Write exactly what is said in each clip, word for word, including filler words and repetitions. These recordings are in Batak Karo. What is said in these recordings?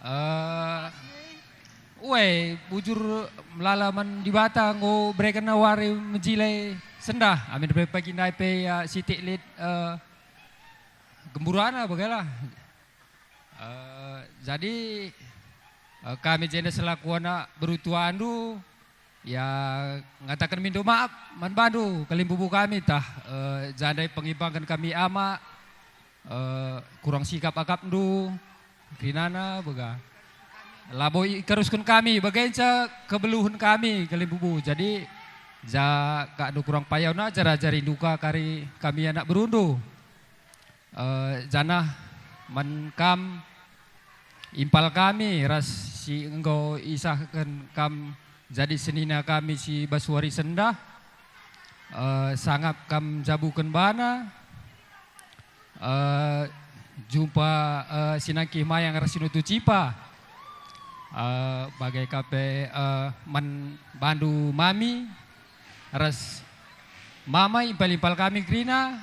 Eh, uai, bujur melala man Dibata enggo bereken wari mejile sendah. Amin pe pagi ndai pe, ya, sitik lit, eh, gemburana bagailah. Eh, jadi, eh, kami jenda selaku anak beru tuandu, ya, ngataken mindo maaf man bandu kalimbubu kami tah, eh, jandai pengimbangken kami ama, eh, kurang sikap akapndu, kerinana bega. Labo ikerusken kami, bagenca kebeluhen kami kalimbubu. Jadi, ja kakndu kurang payahna, ajar-ajarindu ka kari kami anak berundu. Eh, janah man kam impal kami ras si enggo isahken kam jadi senina kami si bas wari sendah, eh, sangap kam jabuken bana, eh, jumpa, eh, si nangkih mayang ras si nutu cimpa, eh, bage ka pe, eh, man bandu mami ras mama impal-impal kami kerina,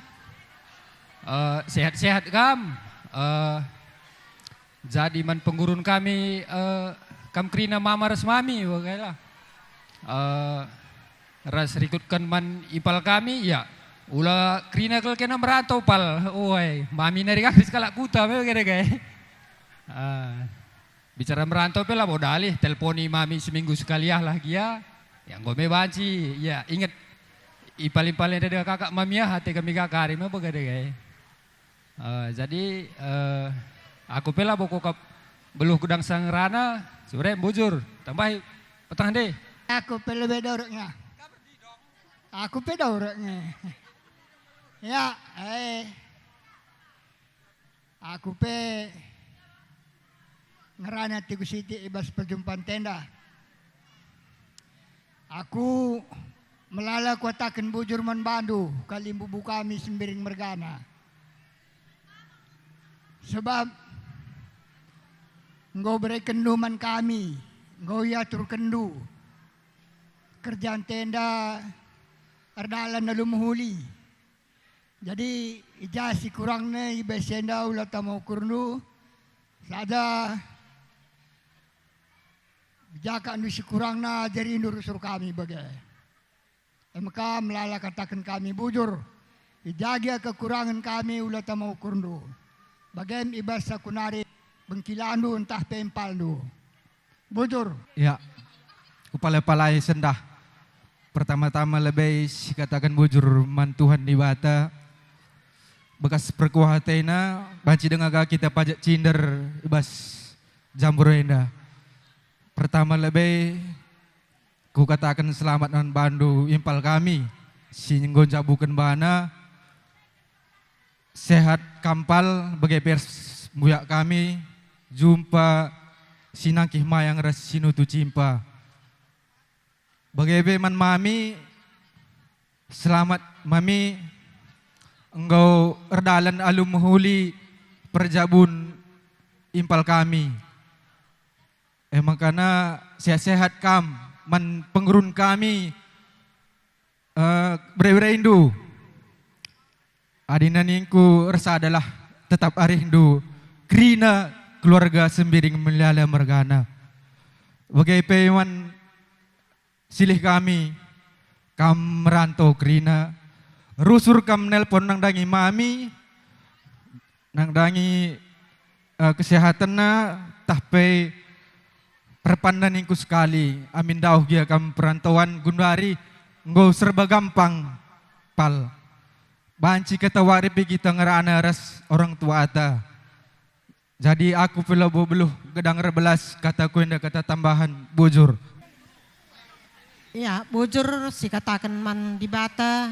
eh, sehat-sehat kam, eh, jadi man penggurun kami, eh, kam kerina mama ras mami, bagailah. Eh, ras rikutken man impal kami, ya. Ula kerina kal kena merantau pal, uai, mami nari kami sekalak kuta, me kira-kira. Ah, bicara merantau pe labo dalih, telponi mami seminggu sekali ah lah gia. Ya, enggo me banci, ya, inget. Impal-impal enda dega kakak mami ah, ate kami kakak ari me bega dega. Eh, jadi, eh, aku pe labo kuakap beluh gedang sangerana, sure bujur, tambahi petang deh. Aku pe lebe dorek nge. Aku pe dorek nge. Ya, eh. Aku pe ngerana tiku sitik i bas perjumpanta enda. Aku melala kuataken bujur man bandu, kalimbubu kami Sembiring mergana. Sebab enggo berekenndu man kami, enggo iaturkenndu kerjanta enda erdalan alu mehuli. Jadi, i ja si kurangna i bas enda ula tama ukurndu, sada jakakndu si kurangna ajarindu rusur kami bage. E maka melala kataken kami bujur, i ja gia kekurangen kami ula tama ukurndu. Bagem i bas aku nari bengkilandu ntah pe impalndu. Bujur. Ya, kupala-palai sendah. Pertama-tama lebe sikataken bujur man Tuhan Dibata. Bekas perkuah atena, banci denga ka kita pajak cinder i bas jambur enda. Pertama lebe, kukataken selamat man bandu impal kami, si enggo njabuken bana. Sehat kam pal, bage pe ras mbuyak kami, jumpa si nangkih mayang ras si nutu cimpa. Bage pe man mami, selamat mami, enggo erdalan alu mehuli perjabun impal kami. E maka sehat-sehat kam man penggurun kami, eh, bere-bereindu. Adina ningku ersadalah tetap arihndu kerina keluarga Sembiring melala mergana. Bage pe man silih kami, kam merantau kerina, rusur kam nelpon nandangi mami, nandangi, eh, kesehatenna, tah pe perpanda ningku sekali, amin dauh gia kam perantauan gundari enggo serba gampang pal. Banci ketawari pe kita ngerana ras orang tuata. Jadi aku pe labo beluh gedang erbelas kataku enda kata tambahan, bujur. Ya, bujur sikataken man Dibata,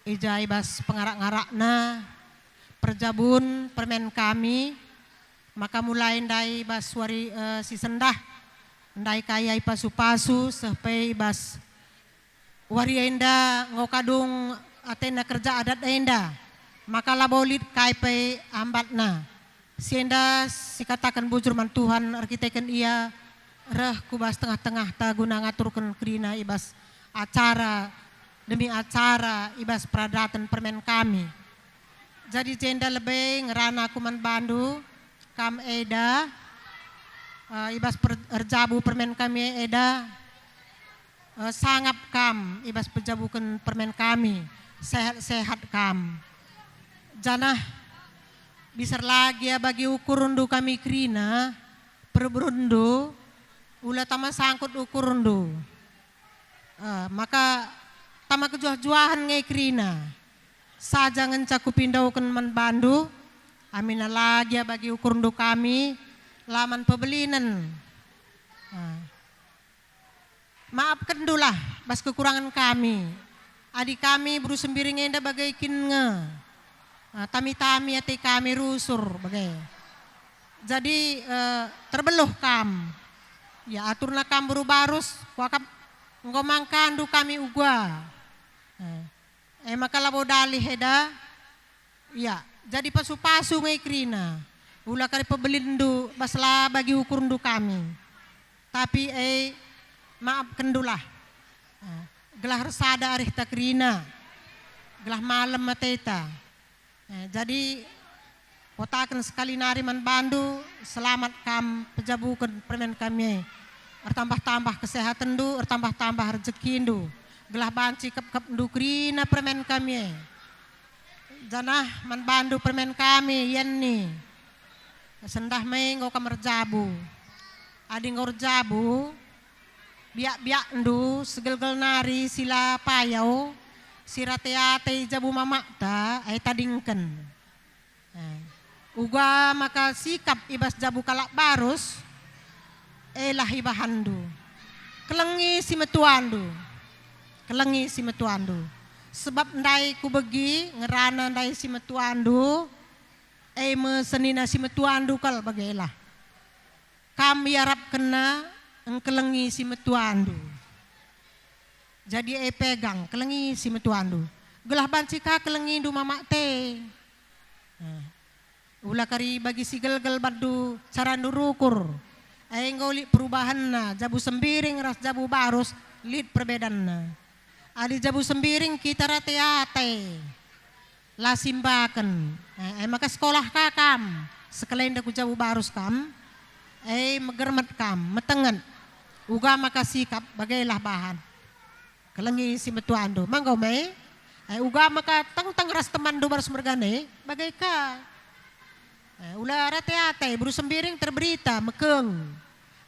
i ja i bas pengarak-ngarakna, perjabun, permen kami, maka mulai ndai bas wari, eh, si sendah, ndai kai ipasu-pasu, seh pe i bas wari enda enggo kadung atena kerja adat enda, maka labo lit kai pe ambatna. Si enda sikataken bujur man Tuhan erkiteken ia reh ku bas tengah-tengahta guna ngaturken kerina i bas acara demi acara i bas peradaten permen kami. Jadi jenda lebe ngerana aku man bandu, kam Eda, Eh, i bas per-, erjabu permen kami eda, eh, sangap kam i bas pejabuken permen kami, sehat-sehat kam. Janah biser lagi ia bagi ukurndu kami kerina, perberenndu, ula tama sangkut ukurndu. Eh, maka tama kejuah-juahen nge kerina. Saja ngenca kupindoken man bandu, amina lagi ia bagi ukurndu kami, la man pebelinen. Eh, maapkenndulah bas kekurangen kami. Adi kami beru Sembiring enda bage kin nge. Eh, tami-tami ate kami rusur bage. Jadi, eh, terbeluh kam. Ya, aturna kam beru Barus, kuakap enggo mangkandu kami uga. Eh, e maka labo dalih eda. Ya, jadi pasu-pasu nge kerina. Ula kari pebelinndu bas la bagi ukurndu kami. Tapi e, maapkenndulah. Eh, gelah ersada arihta kerina. Gelah malem ateta. Eh, jadi, kotaken sekali nari man bandu, selamat kam pejabuken permen kami e. Ertambah-tambah kesehatenndu, ertambah-tambah rejekindu. Gelah banci kep-kepndu kerina permen kami e. Janah man bandu permen kami, Yenni. Sendah me enggo kam erjabu. Adi enggo erjabu, biak-biakndu segelgel nari si la payau, si rate-ate i jabu mamakta, e tadingken. Eh, uga maka sikap i bas jabu kalak Barus, elah ibahanndu. Kelengi si metuandu. Kelengi si metuandu. Sebab ndai kubegi ngerana ndai si metuandu, e me senina si metuandu kal bagelah. Kam iarapkenna engkelengi si metuandu. Jadi e pegang, kelengi si metuandu. Gelah banci ka kelengindu mamakte. Nah, ula kari bagi si gelgel bandu carandu rukur. E enggo lit perubahenna, jabu Sembiring ras jabu Barus lit perbedanna. Adi jabu Sembiring kita rate-ate. La simbaken. Eh, e maka sekolah ka kam, sekalenda ku jabu Barus kam, e megermet kam, metenget. Uga maka sikap, bagelah bahan. Kelengi si metuandu, ma enggo me? Eh, uga maka tengteng ras temanndu Barus mergane, bage ka. Eh, ula rate-ate, beru Sembiring terberita, mekeng.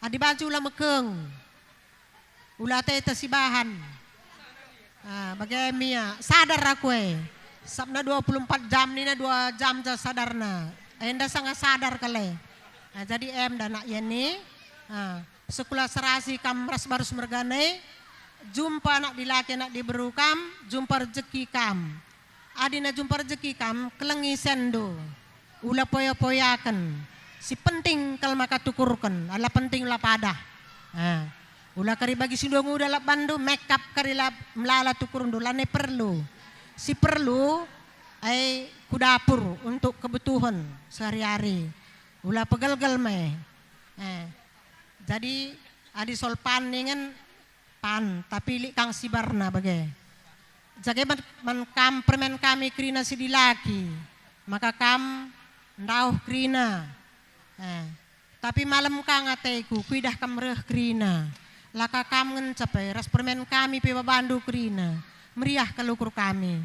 Adi banci ula mekeng. Ula ateta si bahan. Ah, bage mia, sadar aku e. Sabna dua puluh empat jam nina dua jam ja sadarna. Enda sanga sadar kal e. Ah, jadi em da nak Yenni. Ah, sekula serasi kam ras Barus mergane. Jumpa anak dilaki anak diberu kam, jumpa rejeki kam. Adi na jumpa rejeki kam, kelengi senndu. Ula poya-poyaken. Si penting kal maka tukurken, ala penting la padah. Ah. Ula kari bagi si nguda-nguda la bandu, make up kari la melala tukurndu, lanai perlu. Si perlu, ai ku dapur untuk kebutuhan sehari-hari. Ula pegelgel me. Eh. Jadi, adi sol pan ningen, pan, tapi lit kang sibarna bage. Jage man, man kam permen kami kerina si dilaki, maka kam ndauh kerina. Eh, tapi malem kang ateku, kuidah kam reh kerina. La ka kam ngenca pe ras permen kami pe babandu kerina. Meriah kal ukur kami.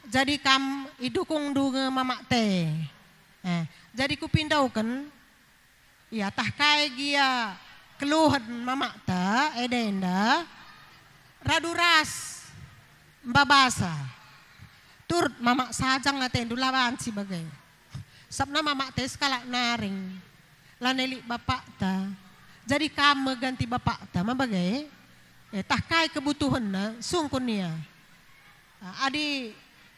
Jadi kam idukungndu nge mamakte. Eh, jadi kupindoken, iatah kai gia keluhen mamakta eda enda, radu ras mbabasa. Turut mamak sajang atendu la banci bage. Sabna mamakta e sekalak naring, lanai lit bapakta. Jadi kam me ganti bapakta ma bage. Eh, tah kai kebutuhenna, sungkun ia. Ah, adi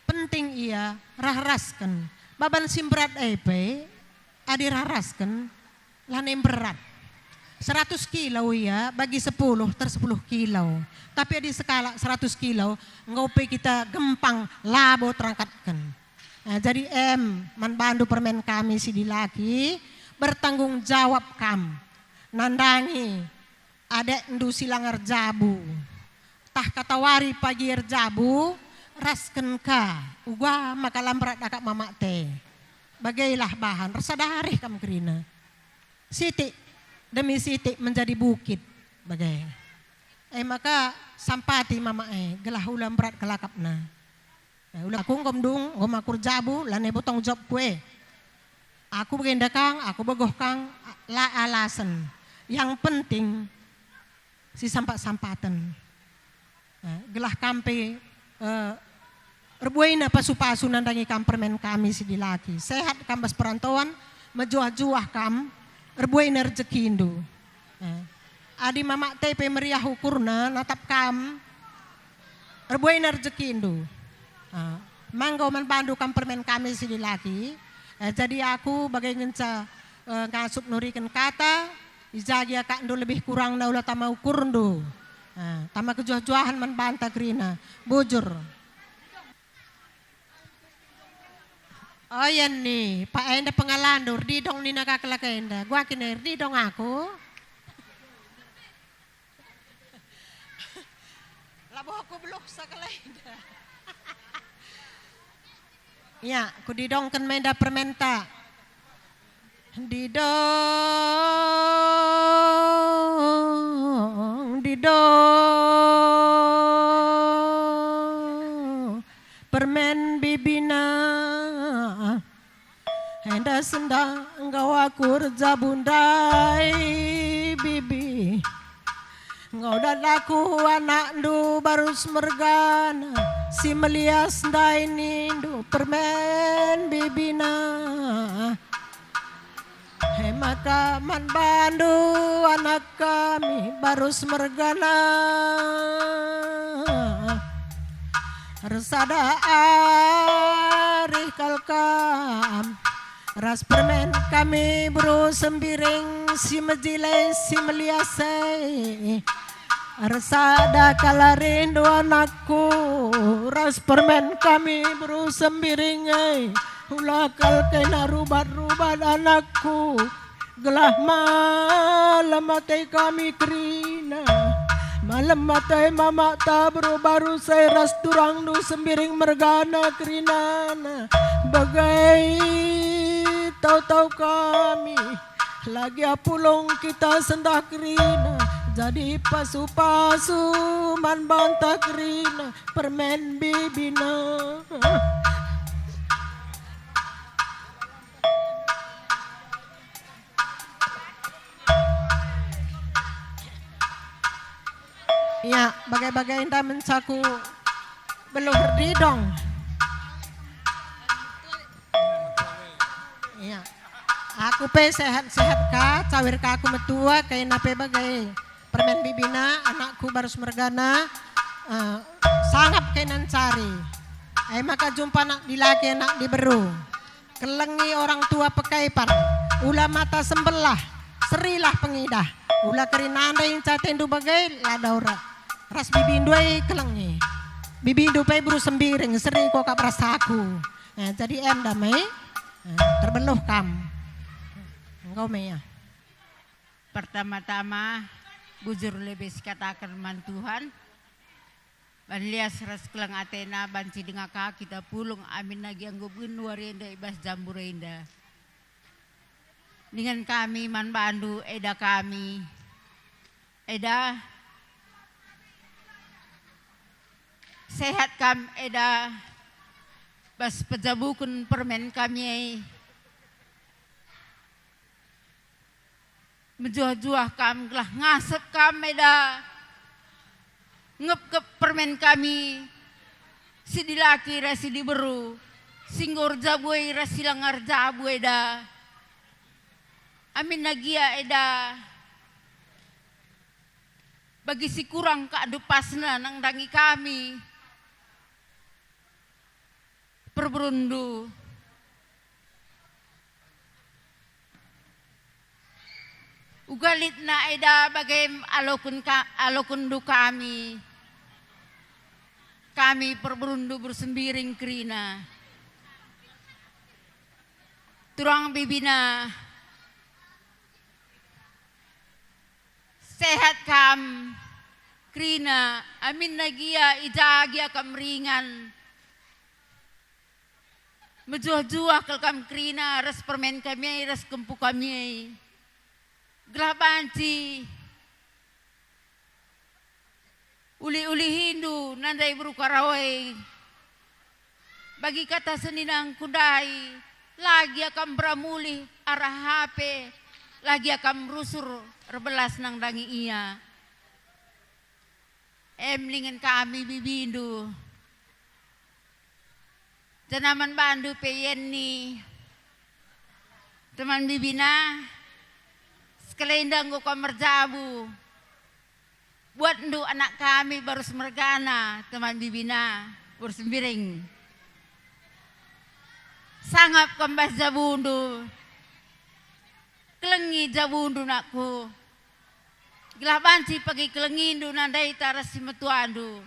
penting ia, rah-rasken. Baban si mberat e pe, adi rah-rasken, lanai mberat. Seratus kilo ia, bagi sepuluh, ter sepuluh kilo. Tapi adi sekalak seratus kilo, enggo pe kita gempang labo terangkatken. Ah, jadi em, man bandu permen kami si dilaki, bertanggung jawab kam. Nandangi adekndu si langa erjabu, tah katawari pagi erjabu, rasken ka, uga maka la mberat akap mamakte. Bagailah bahan, ersadari kam kerina. Sitik, demi sitik menjadi bukit bage. E maka sampati mama e, gelah ula mberat kelakapna. E, ula aku enggo mendung, enggo makur jabu, lanai botong jobku e. Aku bagenda kang, aku begoh kang, la alasen. Yang penting sisampat-sampaten. Eh, gelah kam pe, eh, erbuena pasu-pasu nandangi kam permen kami si dilaki. Sehat kam bas perantauan, mejuah-juah kam, erbuena rejekindu. Eh, adi mamak te pe meriah ukurna, natap kam, erbuena rejekindu. Eh, manggo man bandu kam permen kami si dilaki. Eh, jadi aku bage ngenca, eh, ngasup nuriken kata, i ja gia kakndu lebih kurangna ula tama ukurndu. Ah, tama kejuah-juahen man banta kerina. Bujur. Oh, iya ni, pak enda pengalandu, erdidong nina ka kelak enda. Gua kine erdidong aku. Labo aku beluh sakalenda. Ya, kudidongken menda permenta. Didong, didong, permen bibina. Enda sendah enggo aku erjabu ndai, bibi. Enggo dat aku anakndu barus mergana, si melias ndai nindu permen bibina. E maka man bandu anak kami barus mergana. Ersada arih kal kam ras permen kami beru Sembiring si mejile si melias e. Ersada kal rindu anakku ras permen kami beru Sembiring e. Ula kal kena rubat-rubat anakku, gelah malem ate kami kerina. Malem ate mamakta beru barus e ras turangndu Sembiring mergana kerinana. Bage tau-tau kami, lagi apulung kita sendah kerina, jadi pasu-pasu man banta kerina, permen bibina. Ya, bage-bage enda mencaku beluh erdidong. Iya. Aku pe sehat-sehat ka, cawir ka aku metua, kena pe bage permen bibina, anakku barus mergana, eh, sangap kena ncari. E maka jumpa anak dilaki, anak diberu. Kelengi orang tua pekaipan, ula mata sembelah, serilah pengidah. Ula kerinanda inca atendu bage, la daura. Ras bibindu e kelengi. Bibindu pe beru Sembiring, seri ko kap ras aku. Nah, jadi enda me, nah, terbeluh kam. Enggo me ya. Pertama-tama, bujur lebe sikataken man Tuhan, ban lias ras keleng atena, banci denga ka kita pulung, amin nagi enggo buen wari enda i bas jambur enda. Dingen kami man bandu, eda kami, eda, sehat kam eda, bas pejabuken permen kami e. Mejuah-juah kam gelah ngasep kam eda, ngepkep permen kami, si dilaki ras si diberu, si enggo erjabu e ras si langa erjabu eda. Amin nagia eda, bagi si kurang ka dupasna nandangi kami, perberundu. Uga litna eda bage aloken ka-, alokenndu kami. Kami perberundu beru Sembiring kerina. Turang bibina. Sehat kam kerina, amin nagia i ja gia kam ringan. Mejuah-juah kal kam kerina ras permen kami e ras kempu kami e. Gelah banci ulih-ulihindu nandai beru Karawae. Bagi kata senina ngkundai, la gia kam mberamulih arah hape, la gia kam rusur erbelas nandangi ia. Em ningen kami bibindu. Janah man bandu pe Yenni, teman bibina, sekalenda enggo kam merjabu. Buatndu anak kami Barus mergana, teman bibina, Barus Mbiring. Sangap kam bas jabundu. Kelengi jabundu, nakku. Gelah banci pagi kelengindu nandaita ras simetuandu.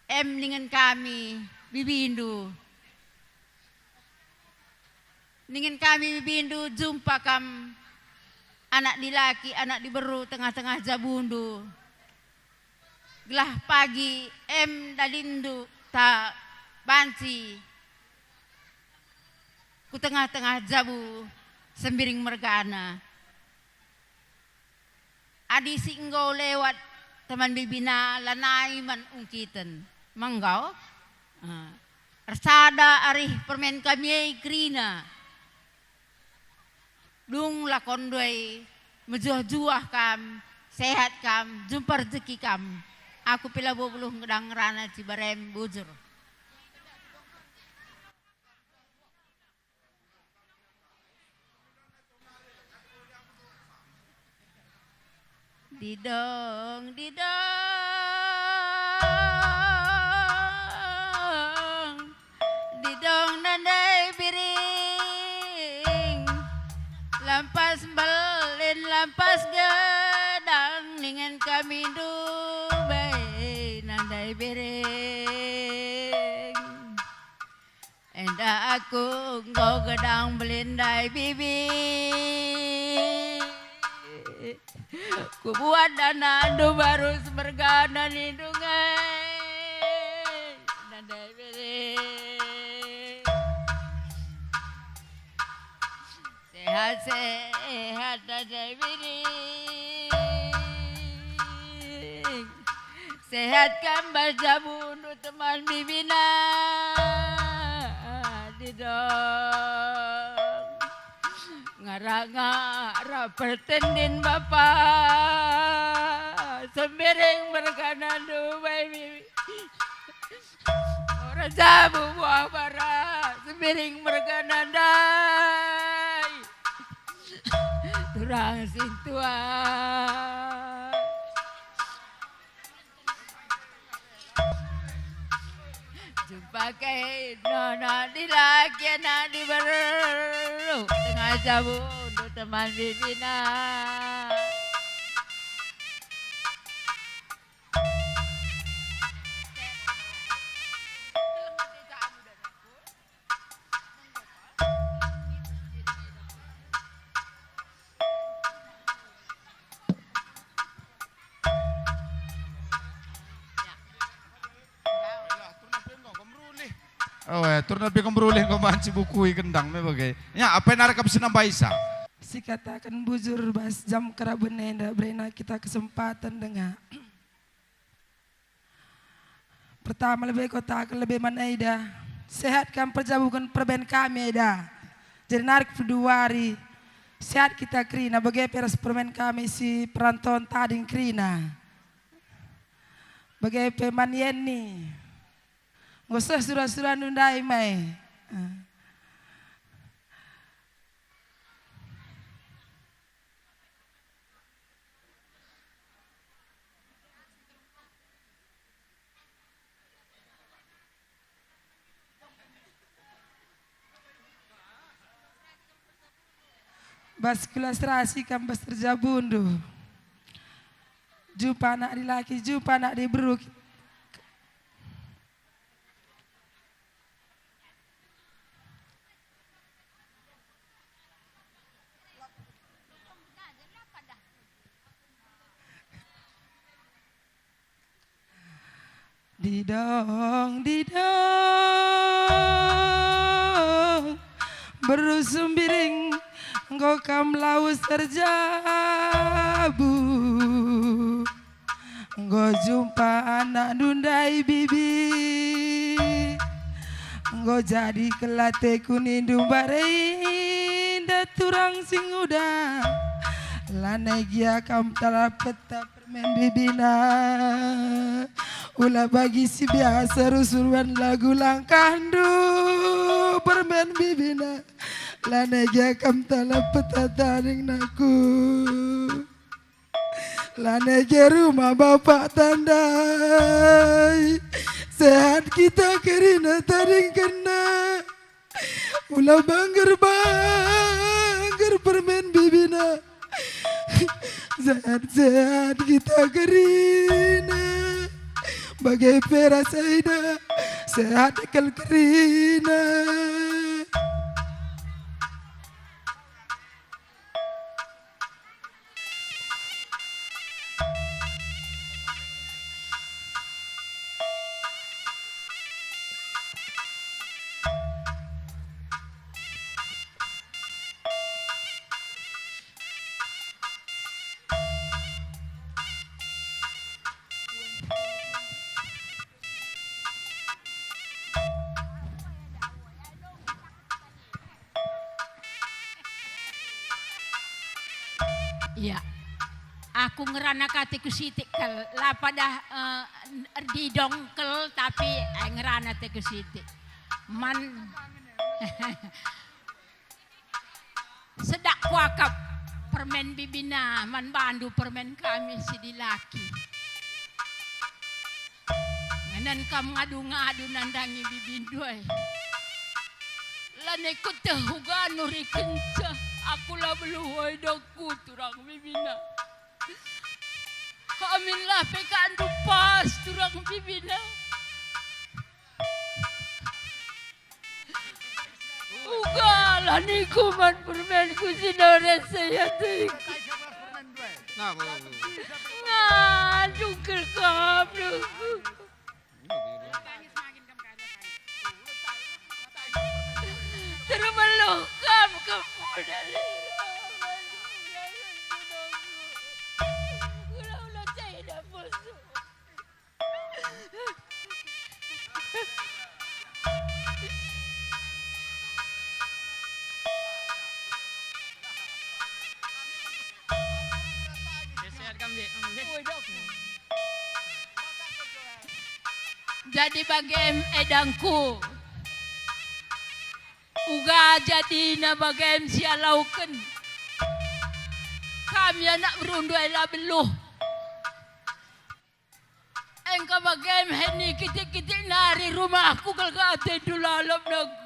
Em ningen kami, bibindu. Ningen kami bibindu, jumpa kam, anak dilaki, anak diberu, tengah-tengah jabundu. Gelah pagi em dalinndu ta banci ku tengah-tengah jabu Sembiring mergana. Adi si enggo lewat teman bibina lanai man ungkiten. Menggau? Ah. Ersada arih permen kami e kerina. Dung lakonndu e, mejuah-juah kam, sehat kam, jumpa rejeki kam. Aku pe labo beluh ngedang ngerana Ciberem, bujur. Didong, didong, didong nandai biring, lampas mbelin, lampas gedang, ningen kami ndubai nandai biring. Enda aku enggo gedang mbelin ndai biring. Kubuat danandu Barus mergana nindung e. Nandai biring. Sehat-sehat nandai biring. Sehat kam bas jabundu teman bibina. Didong. Ngara-ngara pertendin bapa. Sembiring mergana ndubai bibi. Ora jabu buah bara, Sembiring mergana ndai. Turang sintua. Jumpa kai nona dilaki anak diberu, tengah jabu ndu teman bibina. Oh, eh, turna pe kemberulih enggo banci bukui gendang me bage. Ya, apa yang narekap senambaisa? Sikataken bujur bas jam keraben enda berena kita kesempatan denga. Pertama lebe kataken lebe man Eda, sehat kam perjabuken perben kami Eda. Jadi narik peduari, sehat kita kerina, bage pe ras permen kami si peranton tading kerina. Bage pe man Yeni. Enggo seh sura-sura ndai mai. Bas kuilustrasi kam bas terjabundu. Jumpa anak dilaki, jumpa anak diberu. Didong, didong, beru Sembiring, Enggo kam lawes erjabu, enggo jumpa anakndu ndai, Bibi. Enggo jadi kal ateku nindu mbare inda turang si nguda. Lanai gia kam tala petap permen, Bibina. Ula bagi si biasa rusur wan lagu langkahndu, permen, Bibina. Lanai gia kam tala petap tading, nakku. Lanai gia rumah bapakta ndai. Sehat kita kerina tadingkenna. Ula bangger-bangger permen, Bibina. Sehat-sehat kita kerina. Bage pe rasana, sehat kal kerina. Iya. Aku ngerana ka ateku sitik kal, la pada, eh, erdidong kal, tapi, eh, ngerana ateku sitik. Man, sedak kuakap permen, Bibina, man bandu permen kami si dilaki. Ngenen kam ngadu-ngadu nandangi bibindu e. Lanai kueteh uga nurikenca, aku la beluh, oi, dokku, turang, Bibina. Aminlah pe kandu pas, turang, Bibina. Uga la ningku man permenku si ndore sehat. Nah, bu, bu. Ngandung kel kam, nungku. Terbeluh kam kepul dari. Ulah-ulah cai dah musuh. Sehat kam, Dek? Jadi bagem edangku. Uga jadina bagem sialauken. Kami anak berundu e la beluh. Engka bagem heni kitik-kitik nari rumahku kal ka atendu lalap negu.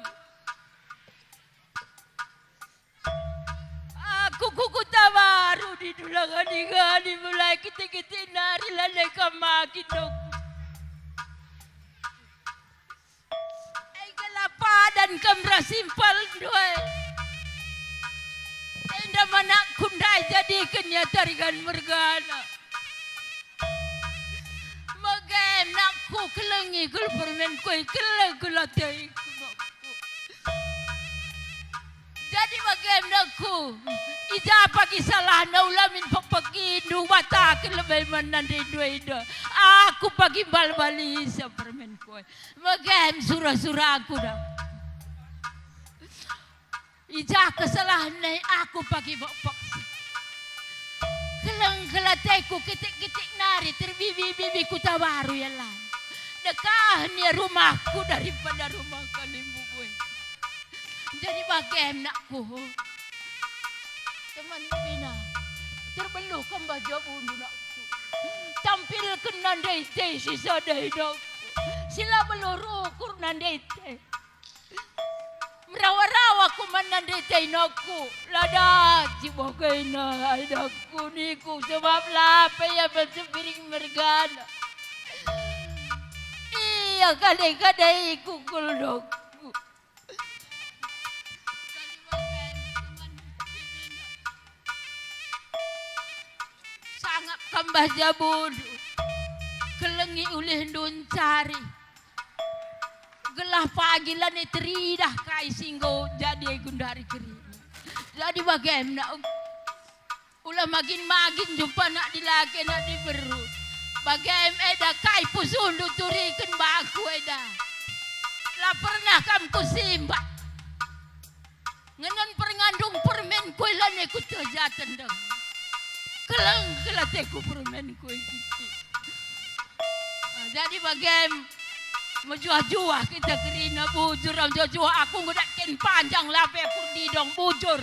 Aku ku Kota Baru di dula ngani-ngani mulai kitik-kitik nari lanai kam magi negu. Engkala padan kam ras simpalndu e. Enda manakku ndai jadiken ia tarigan mergana. Mage nakku kelengi kul permenku e, keleng kul ateku nakku. Jadi bagem nakku, i ja pagi salahna ula min pepegindu bataken lebe man nandindu enda. Aku pagi mbal-mbal isa permenku e. Bagem sura-suraku dah. I ja kesalahna e aku pagi bokbok. Keleng kal ateku kitik-kitik nari terbibi-bibi Kota Baru ia lan. Dekah nia rumahku daripada rumah kalimbubu e. Jadi bagem nakku. Teman bibina, terbeluh kam bah jabundu nakku. Tampilken nande ite si sada e nakku. Si la beluh rukur nande ite. Merawa-rawa ku man nande ite nakku. La daji bagena ai nakku niku sebab la pe ia pe sepiring mergana. Ia kade-kadeiku kul nakku. Sangap kam bah jabundu, kelengi ulihndu ncari, gelah pagi lanai teridah kai si enggo jadi e gundari kerina. Jadi bagem nak, ula magin-magin jumpa nak dilaki, nak diberu. Bagem eda kai pusuhndu turiken bangku eda. La pernah kam kusimbak. Ngenen perngan dung permen ku ilane ku tejaten deng. Keleng kelateku permen ku. Ah, jadi bagem mejuah-juah kita kerina bujur, mejuah-juah aku ngudatken panjang lape kurdidong bujur.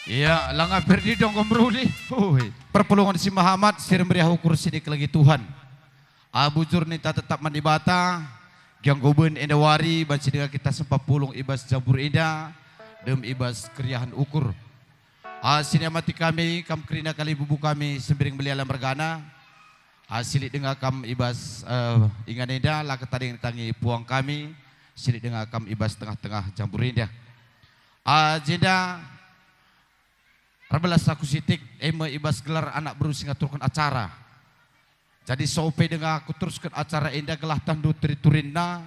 Ia, langa Perdi dong meruli. Hui. Perpulungen si mehamat, si meriah ukur si dikelengi Tuhan. Ah, bujur nita tetap man Dibata, giang goben enda wari, banci denga kita sempat pulung i bas jambur enda, dem i bas keriahen ukur. Ah, si niamati kami, kam kerina kalimbubu kami, sembiring meliala mergana. Ah, si lit denga kam i bas, eh, ingan enda, la ketading tangi puang kami, si lit denga kam i bas tengah-tengah jambur enda. Ah, jenda, erbelas aku sitik, e me i bas gelar anak beru si ngaturken acara. Jadi, sope denga aku terusken acara enda gelah tandu turi-turinna,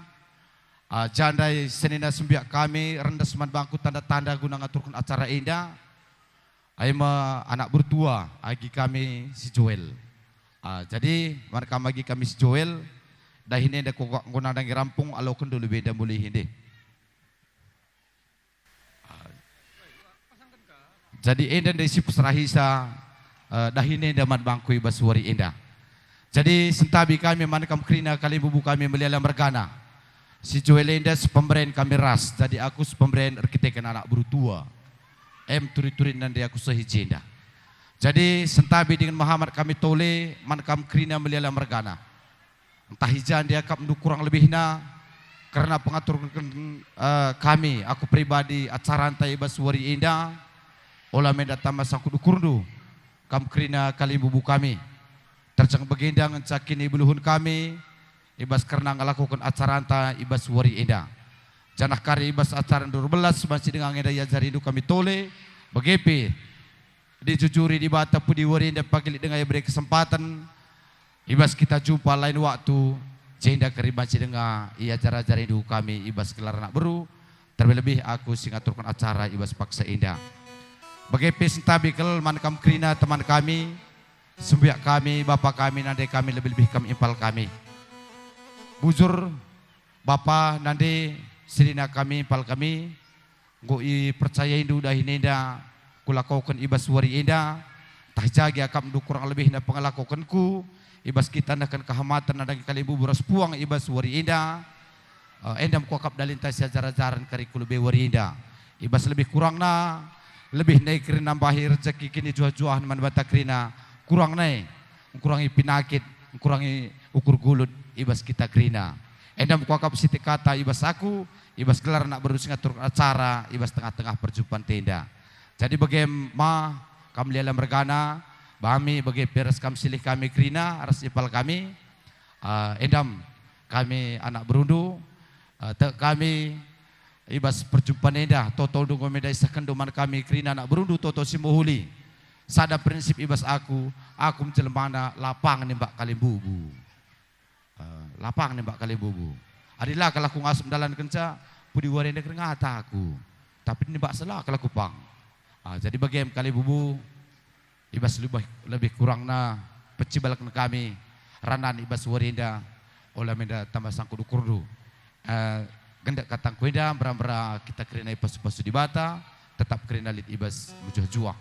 ah, jandai senina sembiak kami rendes man bangku tanda-tanda guna ngaturken acara enda. Ai me anak bertua agi kami si Joel. Ah, jadi, man kam agi kami si Joel, dahin enda kuga enggo nandangi rampung, alokenndu lebe enda mulih ende. Ah, jadi enda ndai si peserahisa, eh, dahin enda man bangku i bas wari enda. Jadi, sentabi kami man kam kerina kalimbubu kami meliala mergana. Si Joel enda sepemberen kami ras, jadi aku sepemberen erkiteken anak bertua. Em turi-turinna ndai aku seh i jenda. Jadi, sentabi dingen mehamat kami tole man kam kerina meliala mergana. Ntah i ja ndai akapndu kurang lebihna, kerna pengaturken, eh, kami, aku pribadi, acaranta i bas wari enda, ola me enda tama sangkut ukurndu, kam kerina kalimbubu kami. Terjeng bagenda ngenca kinibeluhen kami i bas kerna ngelakoken acaranta i bas wari enda. Janah kari i bas acara ndu erbelas banci denga enda iajarindu kami tole, bage pe dijujuri Dibata pudi wari enda pagi lit denga ibere kesempaten i bas kita jumpa lain waktu, jenda kari banci denga iajar-ajarindu kami i bas gelar anak beru, terlebih-lebih aku si ngaturken acara i bas paksa enda. Bage pe sentabi kal man kam kerina teman kami, sembiak kami, bapa kami, nande kami, lebih-lebih kam impal kami. Bujur, bapa, nande, senina kami, impal kami, enggo ipercayaindu dahin enda kulakoken i bas wari enda, ntah i ja gia akapndu kurang lebihna pengelakokenku, i bas kita nehken kehamaten nandangi kalimbubu ras puang i bas wari enda, Eh, enda me kuakap dalinta siajar-ajaren kari ku lebe wari enda. I bas lebih kurangna, lebih ndai kerina nambahi rejeki kinijuah-juahen man banta kerina, kurang nai, ngkurangi pinakit, ngkurangi ukur gulut i bas kita kerina. Enda me kuakap sitik kata i bas aku, i bas gelar anak beru si ngatur acara, i bas tengah-tengah perjumpanta enda. Jadi bage ma kam liala mergana, bami bage pe ras kam silih kami kerina, ras ipal kami, Ah, endam kami anak berundu, ah, tek kami i bas perjumpan enda, toto enggo me enda isehkenndu man kami kerina anak berundu toto si mehuli. Sada prinsip i bas aku, aku me jelemana lapang nimbak kalimbubu. Ah, lapang nimbak kalimbubu. Adi la kal aku ngasup ndalankenca, pudi wari enda kal ngata aku. Tapi nimbak sela kal aku pang. Ah, jadi bagem kalimbubu, I bas lebih, lebih kurangna pecibalken kami ranan i bas wari enda, ola me enda tama sangkut ukurndu. Eh, gendek katangku enda, mbera-mbera kita kerina ipasu-pasu Dibata, tetap kerina lit i bas mejuah-juah.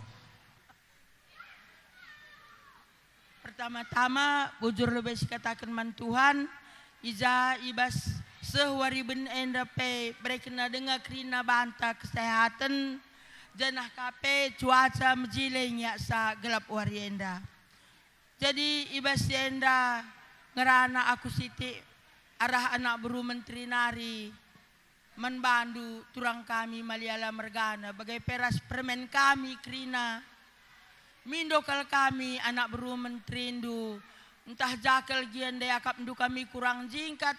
Pertama-tama, bujur lebe sikataken man Tuhan, i ja i bas seh wari ben enda pe berekenna denga kerina banta kesehaten, janah ka pe cuaca mejile ngiaksa gelap wari enda. Jadi i bas si enda ngerana aku sitik arah anak beru menteri nari man bandu turang kami maliala mergana, bage pe ras permen kami kerina. Mindo kal kami anak beru menterindu, ntah ja kal gia ndai akapndu kami kurang jingkat,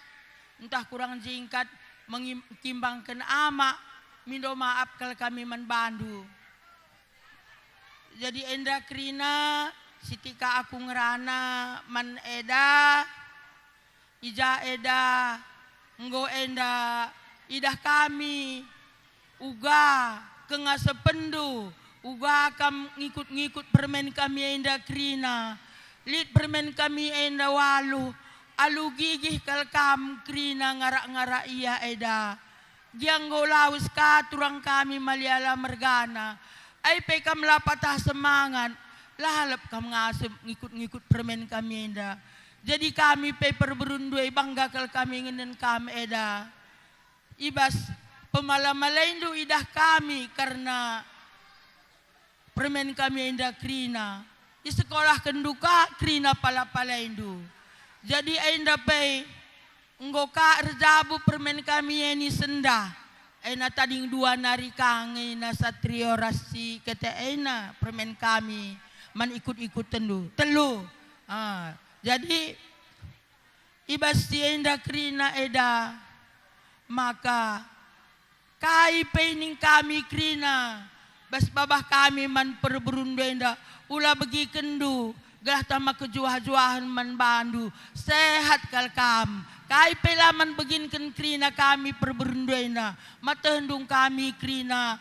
ntah kurang jingkat mengim-, kimbangken amak, mindo maap kal kami man bandu. Jadi enda kerina, sitik ka aku ngerana man eda, I ja eda, enggo enda idah kami uga kengasepenndu, uga kam ngikut-ngikut permen kami enda kerina. Lit permen kami enda waluh, alu gigih kal kam kerina ngarak-ngarak ia eda. Gia enggo lawes ka turang kami maliala mergana. Ai pe kam la patah semangat, lalap kam ngasep ngikut-ngikut permen kami enda. Jadi kami pe perberundu e bangga kal kami ngenen kam eda. I bas pemala-malaindu idah kami kerna permen kami enda kerina. Isekolahkenndu ka kerina pala-palaindu. Jadi enda pe enggo ka erjabu permen kami e ni sendah. Ena tading dua nari ka nge ena Satrio ras si Kete ena permen kami man ikut-ikutenndu. Telu. Ah, jadi i bas si enda kerina eda, maka kai pe ning kami kerina bas babah kami man perberundu enda, ula begikenndu, gelah tama kejuah-juahen man bandu, sehat kal kam. Kai pe la man beginken kerina kami perberundu enda, matehndung kami kerina,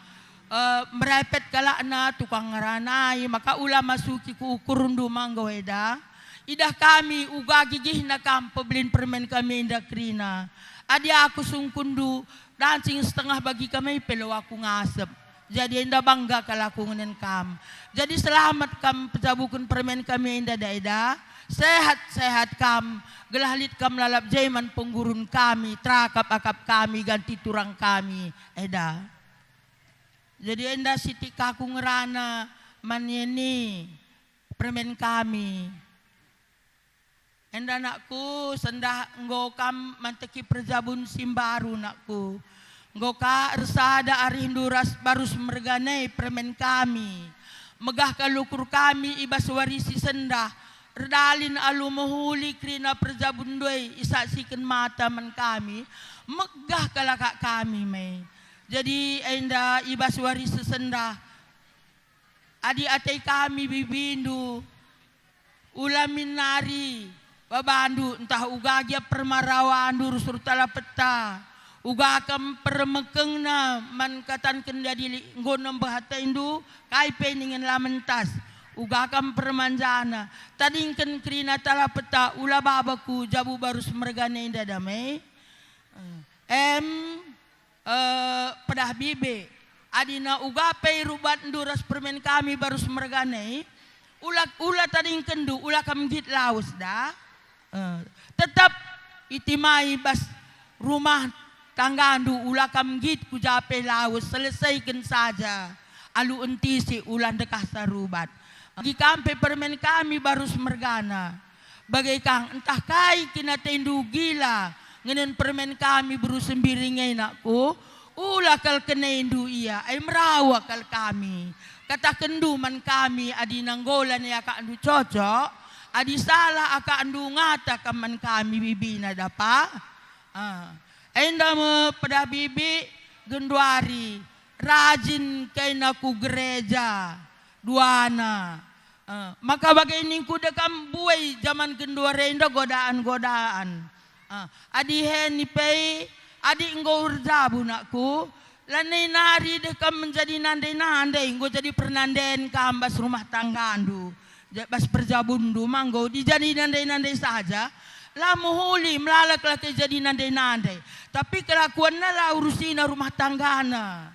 eh, merepet kalakna tukang ngeranai, maka ula masuki ku ukurndu manggo eda. Idah kami uga gigihna kam pebelin permen kami enda kerina. Adi aku sungkunndu, dancing setengah bagi kami pe lo aku ngasep. Jadi enda bangga kal aku ngenen kam. Jadi selamat kam pejabuken permen kami enda da eda. Sehat-sehat kam, gelah lit kam lalap je man penggurun kami, terakap-akap kami, ganti turang kami eda. Jadi enda sitik ka aku ngerana man ini permen kami. Enda nakku, sendah enggo kam manteki perjabun si mbaru nakku. Enggo ka ersada arihndu ras barus mergana e permen kami. Megah kal ukur kami i bas wari si sendah, erdalin alu mehuli kerina perjabunndu e isaksiken mata man kami, megah kal akap kami me. Jadi enda i bas wari si sendah, adi atei kami bibindu, ula min nari babandu ntah uga gia permarawandu rusur tala peta, uga kam permekengna man katanken jadi li-, enggo nembeh ateindu, kai pe ningen la mentas, uga kam permanjana, tadingken kerina tala peta ula babaku jabu barus mergana enda dame. Em, eh, pedah bibe. Adina uga pe rubatndu ras permen kami barus mergana e, ula, ula tadingkenndu, ula kam nggit lawes da. Eh, tetap itimai bas rumah tanggandu, ula kam nggit ku ja pe lawes, selesaiken saja. Alu entisi ula ndekah sarubat. Adi kam pe permen kami barus mergana. Bage kang, ntah kai kin atendu gila ngenen permen kami beru sembiring e nakku? Ula kal kenendu ia, ai merawa kal kami. Katakenndu man kami adi nanggolan e akakndu cocok, adi salah akakndu ngata kam man kami bibina dapa. Ah. Enda me pedah bibi genduari rajin kaina ku gereja duana. Eh, maka bage ningku dekam buai jaman genduari enda godaan-godaan. Eh, adi heni pe, adi enggo erjabu nakku, lanai nari dekam menjadi nande-nande, enggo jadi pernanden kam bas rumah tanggandu, ja-, bas perjabunndu, manggo dijadi nande-nande saja, la mehuli, melalak laki jadi nande-nande, tapi kelakuanna la urusina rumah tanggana.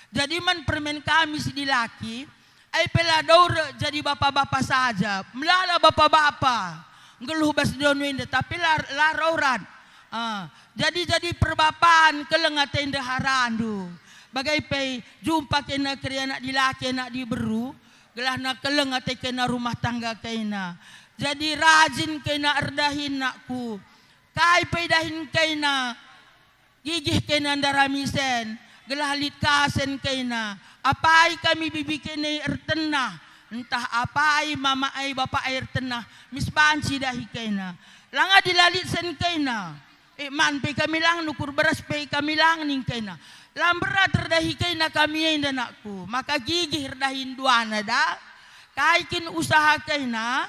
Jadi man permen kami si dilaki, ai pe la dore jadi bapa-bapa saja, melala bapa-bapa, nggeluh bas doni enda, tapi la, la rorat. Ah, jadi, jadi perbapan keleng ate ndeharandu. Bage pe jumpa kena keri anak dilaki, anak diberu, gelahna keleng ate kena rumah tangga kena. Jadi rajin kena erdahin nakku. Kai pe idahin kena, gigih kena ndarami sen, gelah lit ka sen kena. Apai kami bibi kena ertenah, ntah apai mama ai bapa ai ertenah, mis banci dahi kena. Langa dilalit sen kena. E, man pe kami lang, nukur beras pe kami lang ning kena. La mberat erdahi kena kami enda nakku, maka gigih erdahin duana da. Kai kin usaha kena,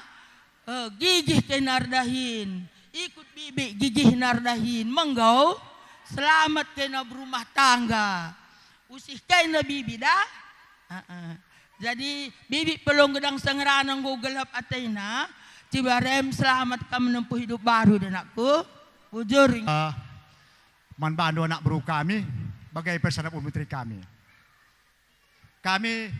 eh, gigih kena erdahin. Ikut bibi gigihna erdahin, menggo selamat kena berumah tangga. Usih kena bibi dah. Heeh. Jadi bibi pelung gedang sengerana enggo gelap atena, cibarem selamat kam menempuh hidup baru, denakku. Bujur. Ah, man bandu anak beru kami, bage pe sada pun menteri kami. Kami,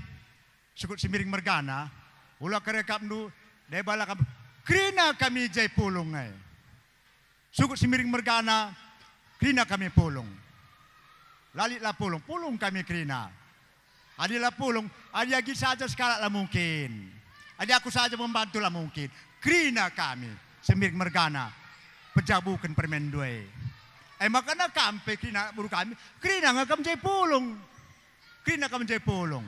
Sukut Simiring mergana, ula kerekapndu, deba la kam, kerina kami jai pulung e. Sukut Simiring mergana, kerina kami pulung. Lalit la pulung, pulung kami kerina. Adi la pulung, adi agi saja sekalak la mungkin. Adi aku saja membantu la mungkin. Kerina kami, Simiring mergana, pejabuken permen dua. E maka na kam pe kerina anak beru kami, kerina nge kam jai pulung. Kerina kam jai pulung.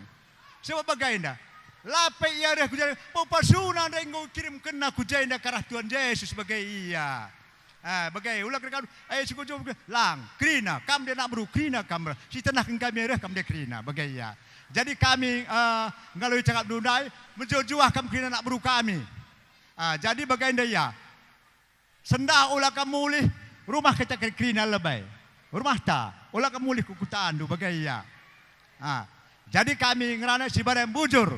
Sebab bage enda, la pe ia reh ku jenda, pepasuna ndai enggo ikirimkenna ku jenda karah Tuhan Jesus bage ia. Ah, bage, ula kerina kam, eh, si kujur, lang, kerina, kam nde anak beru, kerina kam, si tenahken kami reh kam nde kerina, bage ia. Jadi kami, eh, ngaloi cakapndu ndai, mejuah-juah kam kerina anak beru kami. Ah, jadi bage enda ia. Sendah ula kam mulih, rumah kita ke-, kerina lebe. Rumahta, ula kam mulih ku kutandu, bage ia. Ah, jadi kami ngerana si barem bujur.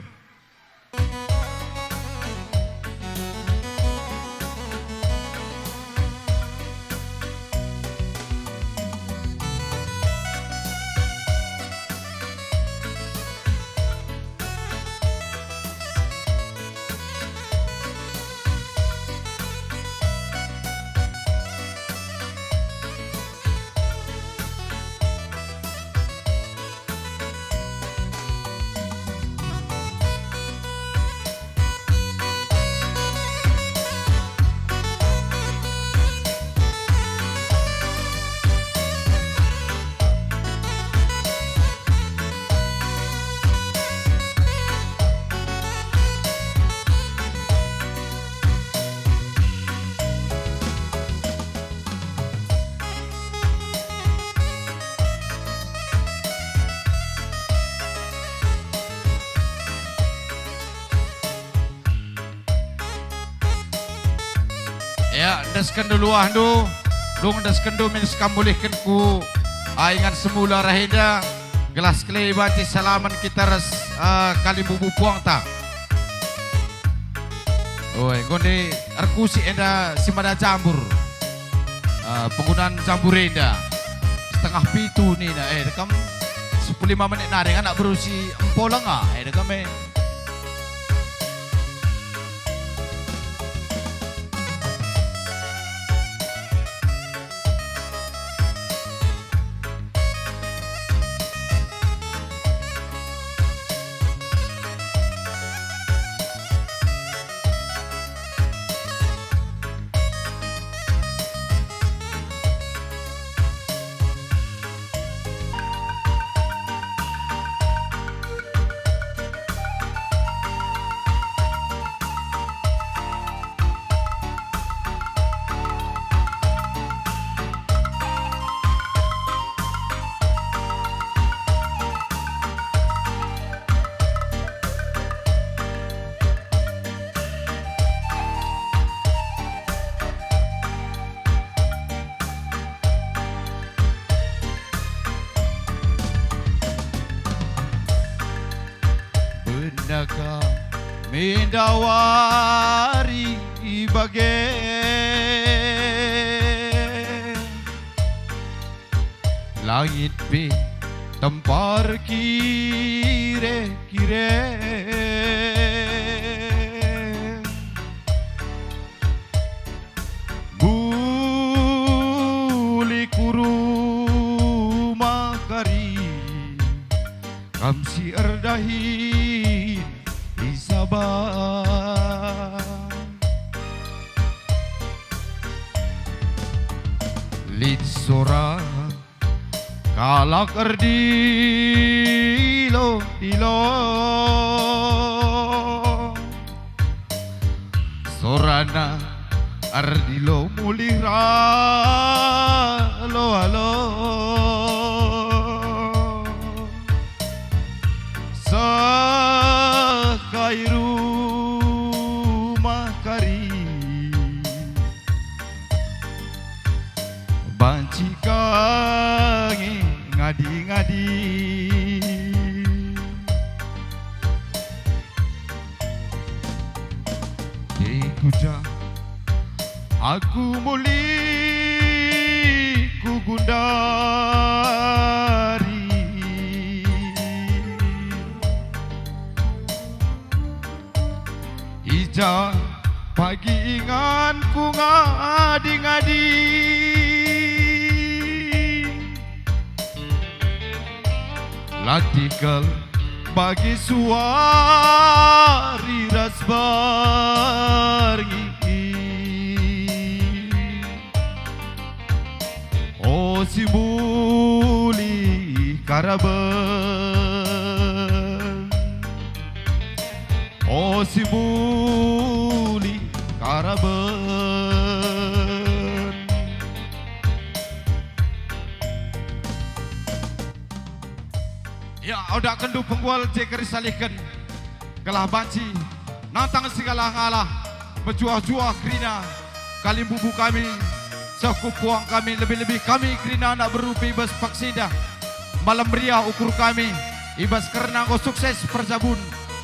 Ya, endesken dulu ahndu, dung endesken du min sekamulihken ku, ah, ingan semula reh enda, gelah sekali banci salaman kita ras, ah, kalimbubu puangta. Oi, enggo nde erkusik enda si mada jambur. Ah, penggunaan jambur enda. Setengah pitu nina, eh, dekam sepuluh lima menit nari anak beru si empo lenga, eh, dekam, eh. Benaka mendawari bage, langit pe tempar kire-kire. Mulih ku rumah kari, kam si erdahin i Sabah. Lit sora kalak erdilo-dilo. Sorana erdilo mulih ralo-alo. Seh kai rumah kari. Cikangi ngadi-ngadi. Dikuja aku muli ku gundari. I ja pagi inganku ngadi-ngadi. Latih kal bagi suari ras berngi. O si muli karaben, o si muli karaben. Ya, odakenndu penggual je kerisalihken, gelah banci natang sigalah-ngalah, mejuah-juah kerina kalimbubu kami, seh ku puang kami, lebih-lebih kami kerina anak beru pe i bas paksa enda. Malem meriah ukur kami i bas kerna enggo sukses perjabun,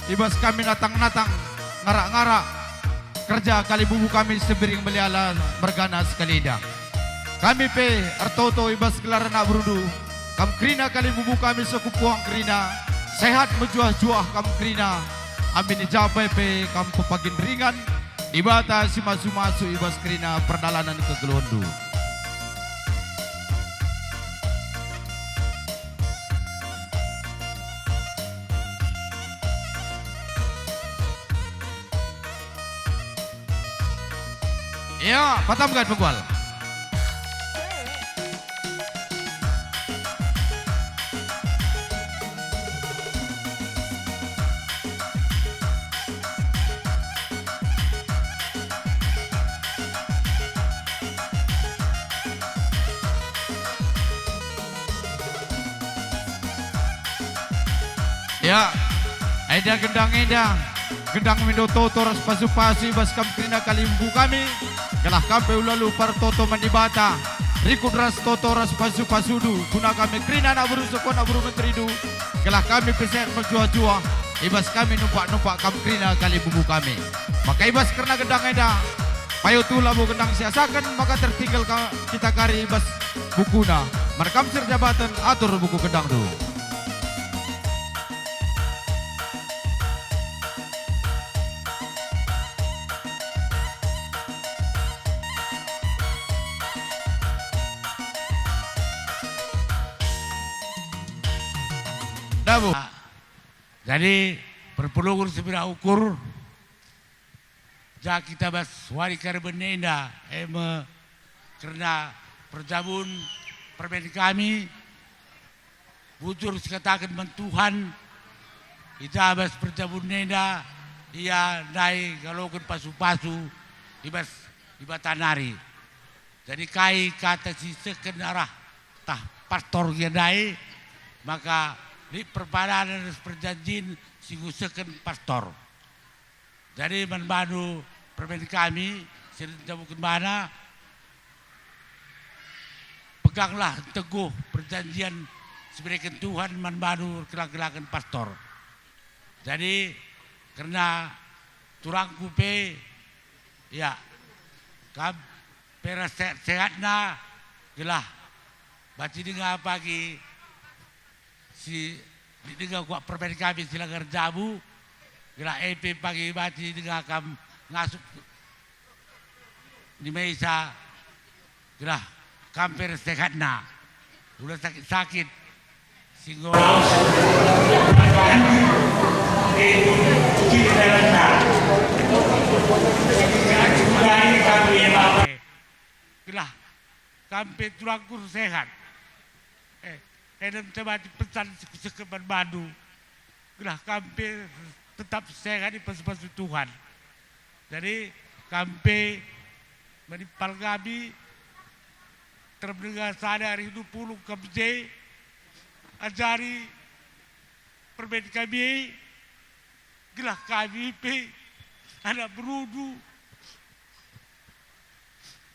i bas kami natang-natang, ngarak-ngarak kerja kalimbubu kami Sembiring Meliala mergana sekali enda. Kami pe ertoto i bas gelar anak berundu, kam kerina kalimbubu kami seh ku puang kerina, sehat mejuah-juah kam kerina, amin i ja pe kam pepagin ringan, Dibata si masu-masu i bas kerina perdalanen kegeluhenndu. Ya, patam kan penggual. Ya, enda gendang enda, gendang mindo toto ras pasu-pasu i bas kam kerina kalimbubu kami, gelah kam pe ulalu partoto man Dibata, rikut ras toto ras pasu-pasundu, guna kami kerina anak beru seh ku anak beru menterindu, gelah kami pe sehat mejuah-juah, i bas kami numpak-numpak kam kerina kalimbubu kami. Maka i bas kerna gendang enda, payo tuhu labo gendang siasaken, maka tertinggal ka-, kita kari i bas bukuna. Man kam si erjabaten, atur buku gendangndu. Dabo. Jadi, perpulungen si pina ukur, ja kita bas wari karaben enda, e me kerna perjabun permen kami, bujur sikataken man Tuhan, i ja bas perjabun enda ia ndai ngaloken pasu-pasu i bas Dibata nari. Jadi kai kata si isehken arah tah pastor ia ndai, maka lit perpadanen ras perjanjin si ngusehken pastor. Jadi man bandu permen kami si erjabuken bana, peganglah teguh perjanjian si ibereken Tuhan man bandu ergelah-gelahen pastor. Jadi kerna turangku pe, ya, kam pe ras sehat-sehatna, gelah banci denga pagi si denga kuak permen kami si langa erjabu, gelah e pe pagi banci denga kam ngasup ni mesa, gelah kam pe ras sehatna. Ula sakit-sakit, si enggo gelah kam pe turangku sehat. Eh, enda me banci pesan si kusehken man bandu. Gelah kam pe tetap sehat i pasu-pasu Tuhan. Jadi, kam pe manimpal kami, terpendengar sada ari dua puluh kam je, ajari permen kami, gelah kami pe anak berundu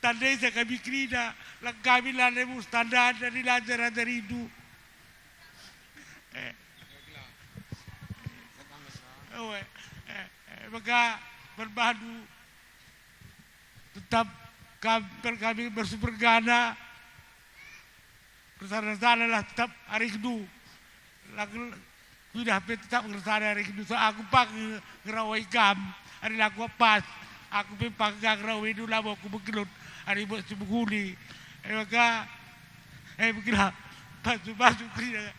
Tandai sa kami kerina, lang kami la lebo standar dari lanjar-lanjar indu. Eh. Oh, eh, eh, eh, maka berbahagia tetap kam-, per kami bersupergana. Bersana-sanalah tetap arindu. Lang kuidah pe tetap ngersana arindu. So aku pang nge-, ngerawai kam. Ari la kuapas, aku pe pang ngerawai indu labo aku begelut. Ari buat si beguli. Eh, maka, eh, begila. Pasu-pasu kerina.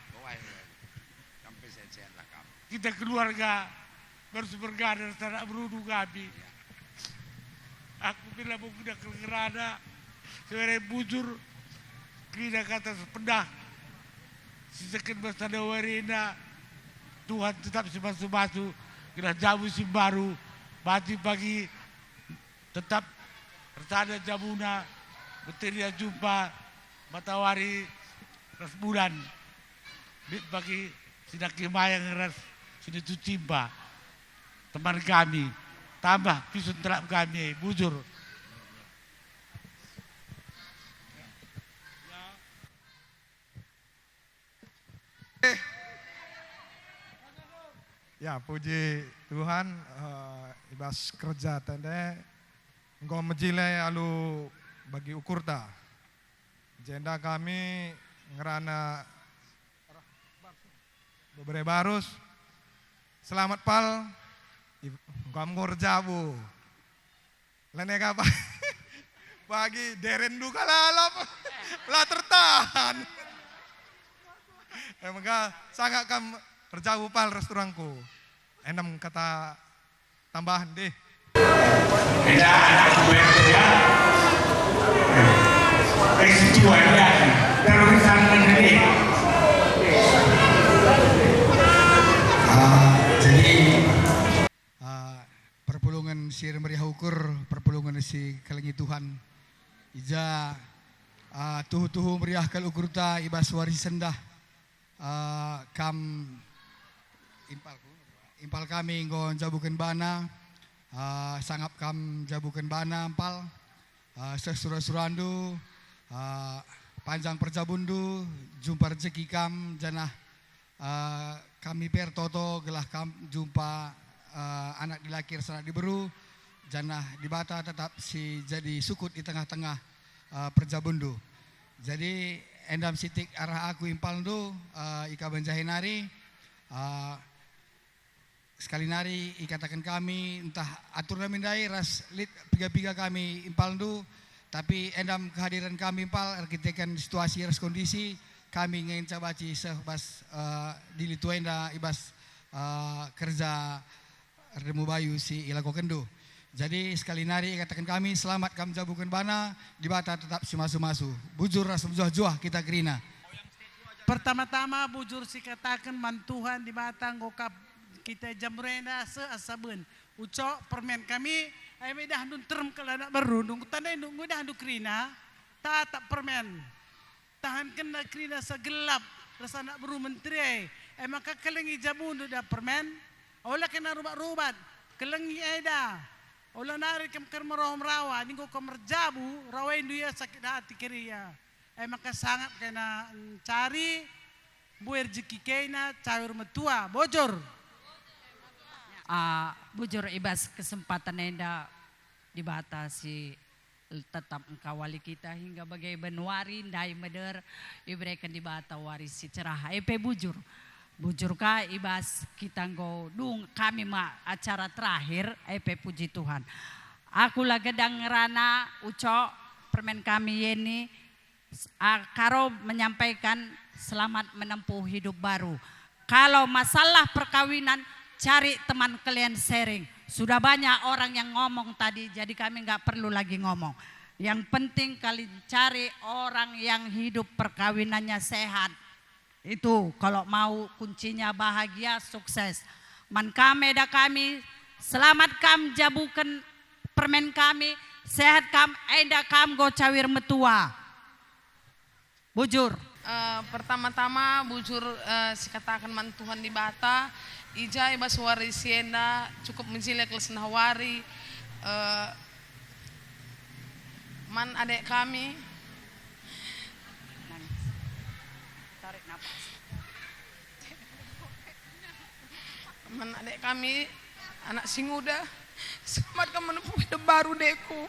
Kita keluarga bersupergana ras anak beru kami. Aku pe labo guna kelengerana, sebenarna bujur, kerina kata sependah, siseken bas sada warina, Tuhan tetap sipasu-pasu, gelah jabu si mbaru, banci pagi tetap ersada jabuna, beteria jumpa matawari ras bulan. Lit bagi si nangkih mayang ras si nucu cimba. Teman kami, tambah pisun telap kami, bujur. Ya, puji Tuhan, eh, i bas kerja tende enggo mejile alu bagi ukurta. Jenda kami ngerana bebere barus. Selamat pal. I-, kam nggo erjabu. Lene kapa? Bagi deren duka lalap. La tertahan. Emang ka sangap kam erjabu pal ras turangku. Enem kata tambahan deh. Enda anak buah ya. Peristiwa ya. Terus sana deh. Ah, jadi Ah, perpulungen si meriah ukur, perpulungen si kelengi Tuhan. Ija, ah, tuhu-tuhu meriah kal ukurta i bas wari sendah. Ah, kam impalku, impal kami enggo njabuken bana, ah, sangap kam njabuken bana, impal. Ah, seh sura-surandu, ah, panjang perjabunndu, jumpa rejeki kam, janah, ah, kami pe ertoto gelah kam jumpa, ah, anak dilaki ras anak diberu, janah Dibata tetap si jadi sukut i tengah-tengah, ah, perjabunndu. Jadi, enda me sitik arah aku impalndu, ah, i Kabanjahe nari, ah, Sekali nari ikataken kami, ntah atur nami ndai ras lit piga-piga kami impalndu, tapi enda me kehadiren kami impal erkiteken situasi ras kondisi, kami ngenca banci seh bas, eh, dili tua enda i bas, eh, kerja erdemu bayu si ilakokenndu. Jadi sekali nari ikataken kami, selamat kam jabuken bana, Dibata tetap simasu-masu. Bujur ras mejuah-juah kita kerina. Pertama-tama bujur sikataken man Tuhan Dibata enggo kap kita i jam enda seh asa ben. Ucok permen kami, ai me idahndu nterem kal anak beru, nunggu tandai nunggu idahndu kerina, tatap permen. Tahankenna kerina segelap ras anak beru menteri ai. E maka kelengi jabundu da permen. Ola kena rubat-rubat, kelengi eda. Ola nari kam kermeroh merawa, ninggo kam merjabu, rawaindu ia sakit hati keria. E maka sangap kena ncari, mbue rejeki kena cawir metua, bojor. Ah, bujur i bas kesempatan enda Dibata si tetap engkawali kita hingga bage ben wari ndai meder ibereken Dibata wari si cerah. E pe bujur. Bujur ka i bas kita enggo dung kami ma acara terakhir, e pe puji Tuhan. Aku la gedang ngerana ucok permen kami Yeni, s-, a, Karo menyampaikan selamat menempuh hidup baru. Kalau masalah perkawinan, cari teman kalian sharing. Sudah banyak orang yang ngomong tadi, jadi kami nggak perlu lagi ngomong. Yang penting kalian cari orang yang hidup perkawinannya sehat. Itu kalau mau kuncinya bahagia, sukses. Man kam eda kami, selamat kam jabuken permen kami, sehat kam, enda kam go cawir metua. Bujur. Eh, pertama-tama bujur, eh, sikataken man Tuhan Dibata, i ja i bas wari si enda cukup menjilek les nah wari, eh, Man adek kami. Nangis. Tarik napas. Man adek kami, anak si nguda, selamat kam menempuh hidup baru, dekku.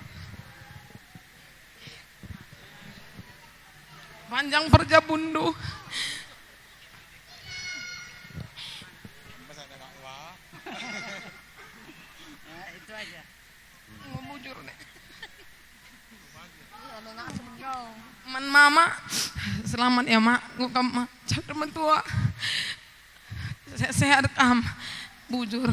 Panjang perjabundu. Nah, itu aja. Bujur, Nek. Man mama, selamat ya, Mak. Enggo kam, Mak, jadi mertua. Se-, sehat kam, bujur.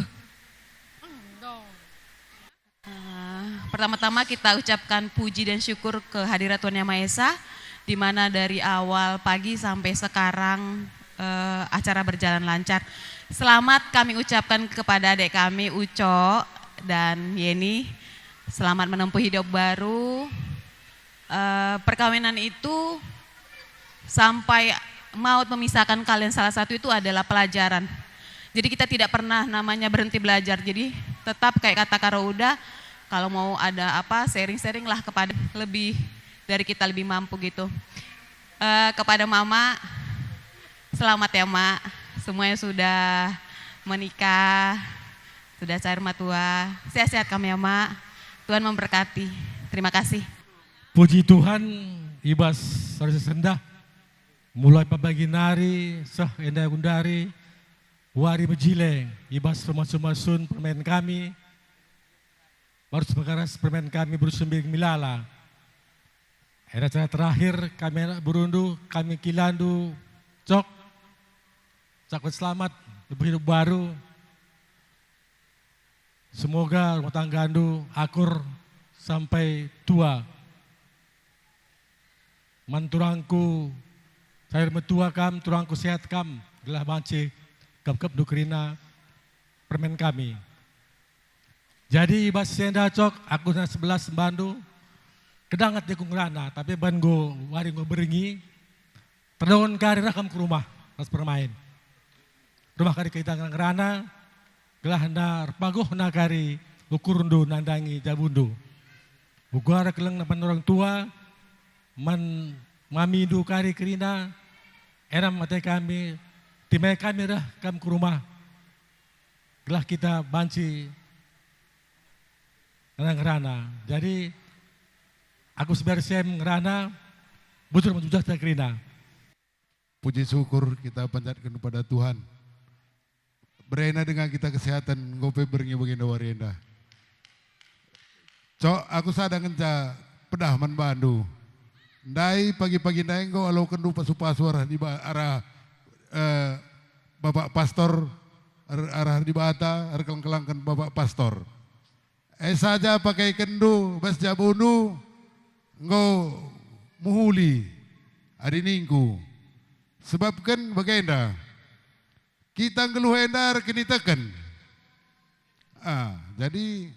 Ah, pertama-tama kita ucapkan puji dan syukur ke hadirat Tuhan Yang Maha Esa, di mana dari awal pagi sampai sekarang, eh, acara berjalan lancar. Selamat kami ucapkan kepada adik kami, Uco dan Yeni. Selamat menempuh hidup baru. Eh, perkawinan itu sampai maut memisahkan kalian, salah satu itu adalah pelajaran. Jadi kita tidak pernah namanya berhenti belajar. Jadi tetap kayak kata Karo Uda, kalau mau ada apa, sharing-sharing lah kepada lebih dari kita lebih mampu gitu. Eh, kepada Mama, selamat ya, Mak. Semuanya sudah menikah, sudah cair matua. Sehat-sehat kami ya, Mak. Tuhan memberkati. Terima kasih. Puji Tuhan, i bas hari si sendah, mulai pagi nari seh enda gundari, wari mejile i bas rumasun-rumasun permen kami, baru sebagai ras permen kami beru Sembiring Milala. Enda acara terakhir kami anak berundu, kami kilandu, Cok. Ucapken selamat, hidup baru. Semoga rumah tanggandu akur sampai tua. Man turangku, cair metua kam, turangku sehat kam, gelah banci kepkepndu kerina permen kami. Jadi, i bas si enda, Cok, aku na sebelas mbandu, kedang ateku ngerana, tapi ban enggo wari enggo berngi, terdohon kari reh kam ku rumah ras permain. Rumah kari kita ngerana, gelah enda erpaguhna kari ukurndu nandangi jabundu. Uga erkeleng man orang tua, man mamindu kari kerina, eram ate kami, timai kami reh kam ku rumah, gelah kita banci ngerana-ngerana. Jadi, aku si Bersem ngerana, bujur man jujahta kerina. Puji syukur kita panjatken kepada Tuhan. Berena denga kita kesehatan, enggo pe berngi bagenda wari enda. Cok, aku sada ngenca pedah man bandu. Ndai pagi-pagi ndai enggo alokenndu pasu-pasu arah diba-, arah, eh, Bapak Pastor, ar-, arah Dibata, erkeleng-kelengken Bapak Pastor. E saja pakaikenndu bas jabundu enggo mehuli adi ningku. Sebabken bagenda, kita nggeluh enda erkiniteken. Ah, jadi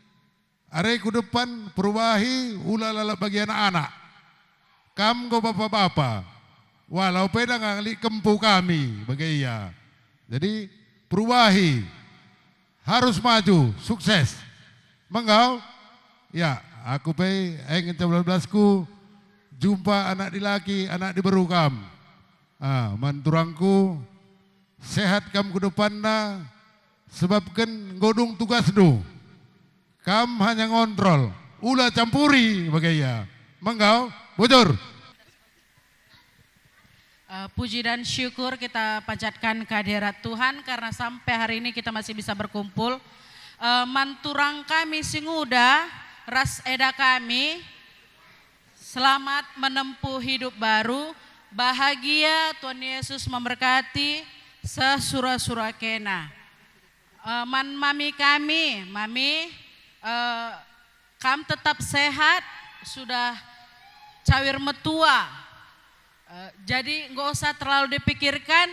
are ku depan perubahi ula lalap bagi anak-anak. Kam enggo bapa-bapa, walau pe dang lit kempu kami bage ia. Jadi, perubahi, harus maju, sukses. Menggau? Ya, aku pe, eh, ngenca belas-belasku, jumpa anak dilaki, anak diberu kam. Ah, man turangku, sehat kam ku depanna, sebabken enggo dung tugasndu. Kam hanya ngontrol, ula campuri bage ia. Menggau, bujur. Eh, puji dan syukur kita panjatkan kehadirat Tuhan karena sampai hari ini kita masih bisa berkumpul. Eh, man turang kami si nguda ras eda kami, selamat menempuh hidup baru, bahagia, Tuhan Yesus memberkati, sesura-sura kena. Eh, man mami kami, mami, eh, kam tetap sehat, sudah cawir metua. Eh, jadi nggak usah terlalu dipikirkan,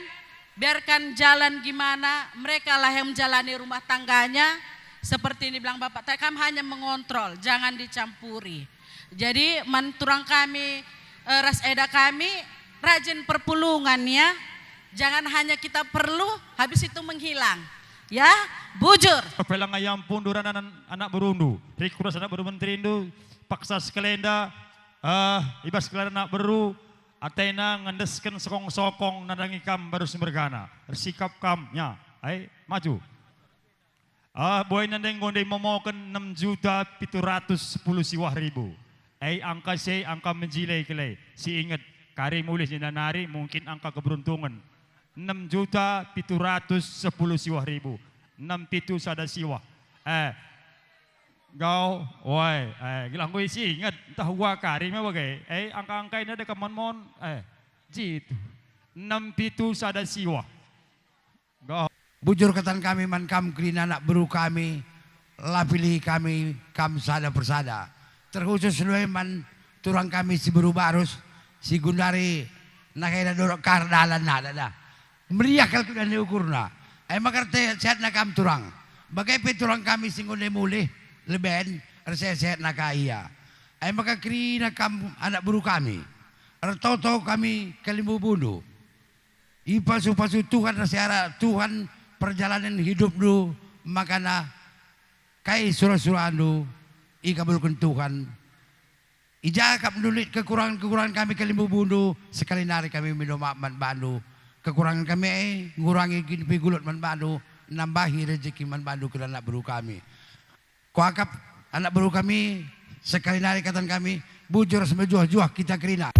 biarkan jalan gimana, mereka lah yang menjalani rumah tangganya, seperti ini bilang Bapak, tapi kam hanya mengontrol, jangan dicampuri. Jadi man turang kami, eh, ras eda kami, rajin perpulungan ya, jangan hanya kita perlu, habis itu menghilang. Ya, bujur. Pelang ayam pundu ranan anak berundu, riku ras anak beru menterindu, paksa sekalenda, Eh, i bas gelar anak beru, atena ngendesken sokong-sokong nandangi kam baru si mergana. Ersikap kam, ya. Ai, maju. Ah, buena ndai enggo ndai momoken enem juta pitu ratus sepuluh siwah ribu. Eh, angka si e angka mejile kal e. Si inget, kari mulih nina nari mungkin angka keberuntungen. Enem juta pitu ratus sepuluh siwah ribu. Enem pitu sada siwah. Eh, enggo, woi, eh, gelah enggo si inget, ntah ua kari me bage. Eh, angka-angka enda deka mon-mon. Eh, jitu. Enem pitu sada siwah. Enggo. Bujur katan kami man kam kerina anak beru kami, la pilih kami kam sada persada. Terkhusus lue man turang kami si beru Barus, si gundari nahena dorok kar dalan nada dah. Meriah kal kuda ni ukurna. Ai maka ersehat-sehatna kam turang. Bage pe turang kami si enggo ndai mulih, leben, ersehat-sehatna ka ia. Ai maka kerina kam anak beru kami. Ertoto kami kalimbubundu. Ipasu-pasu Tuhan ras iarap Tuhan perjalanen hidupndu, makana kai sura-surandu ikabulken Tuhan. I ja kap ndu lit kekurangen-kekurangen kami kalimbubundu, sekali nari kami mindo maaf man bandu. Kekurangen kami e ngurangi kin pe gulut man bandu, nambahi rejeki man bandu kal anak beru kami. Kuakap anak beru kami, sekali nari katan kami, bujur ras mejuah-juah kita kerina.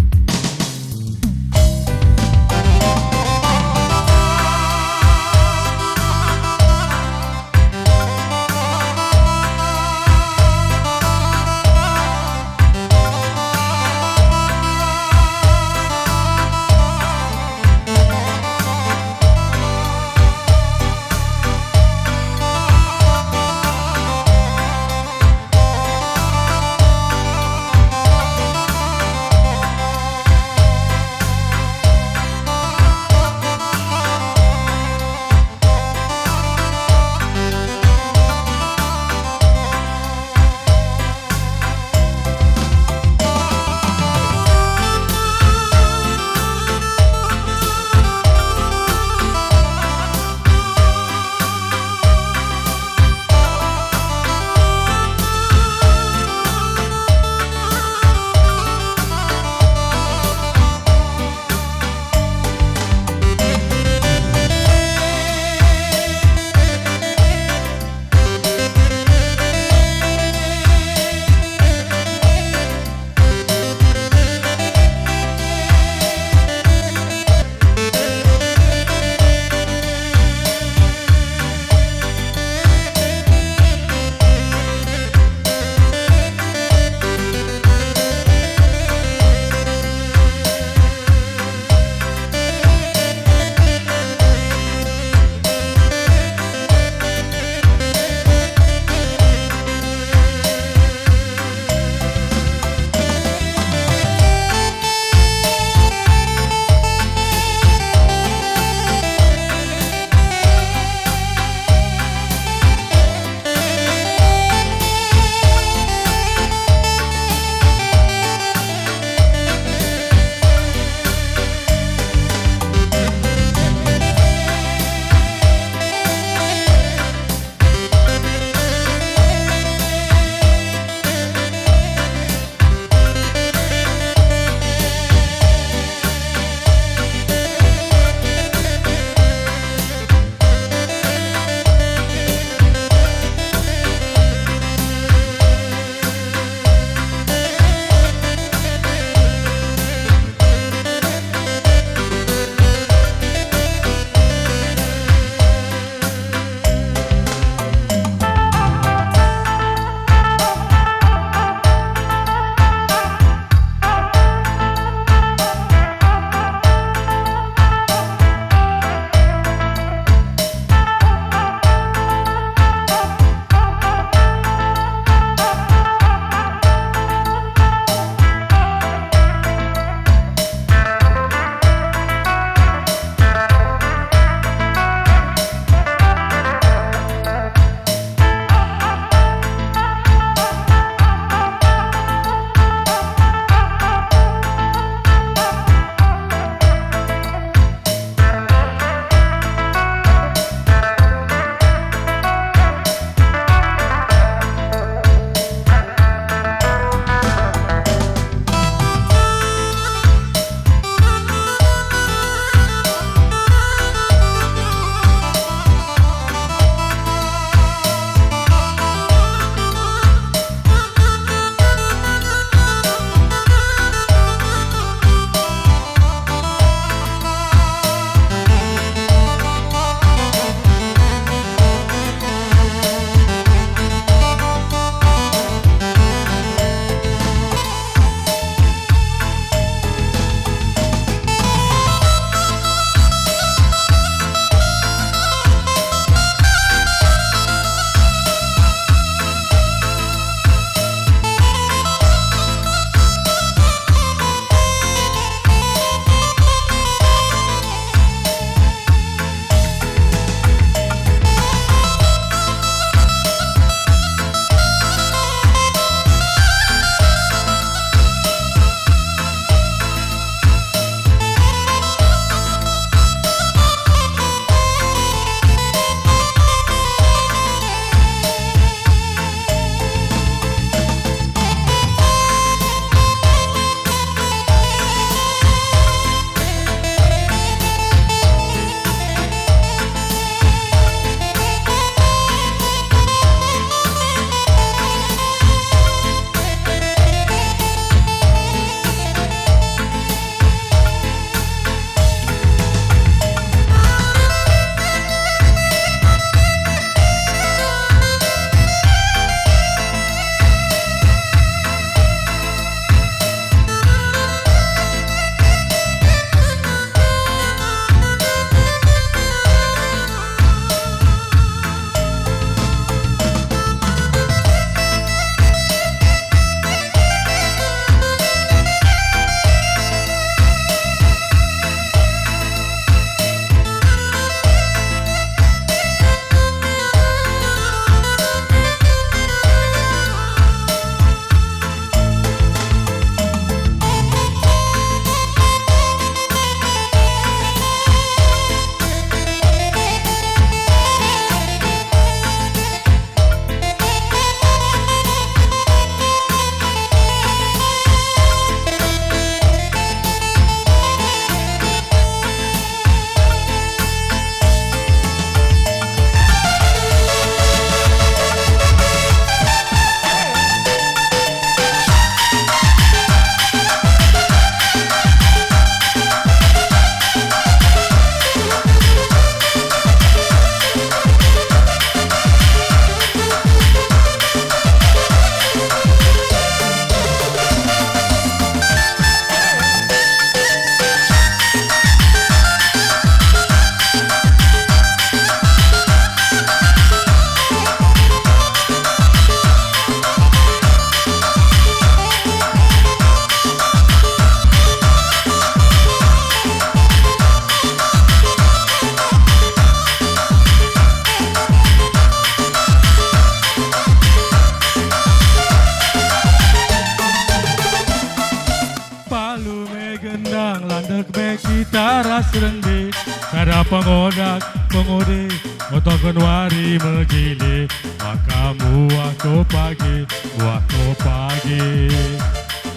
Alu me gendang, landek me kita ras rende, sada pengodak pengode, otoken wari mejile, maka muah ko page, muah ko page,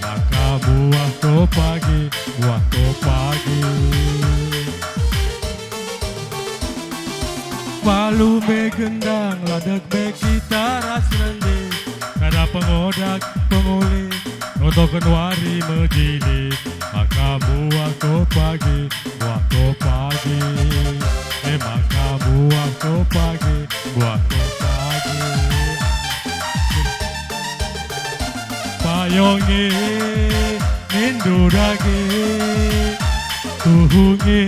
maka muah ko page, muah ko page. Palu me gendang, ladek me kita ras rende, sada pengodak pengole, otoken wari mejile, maka muah ko page, muah ko page, e maka muah ko page, muah ko page. Payonge nindu dage, tuhunge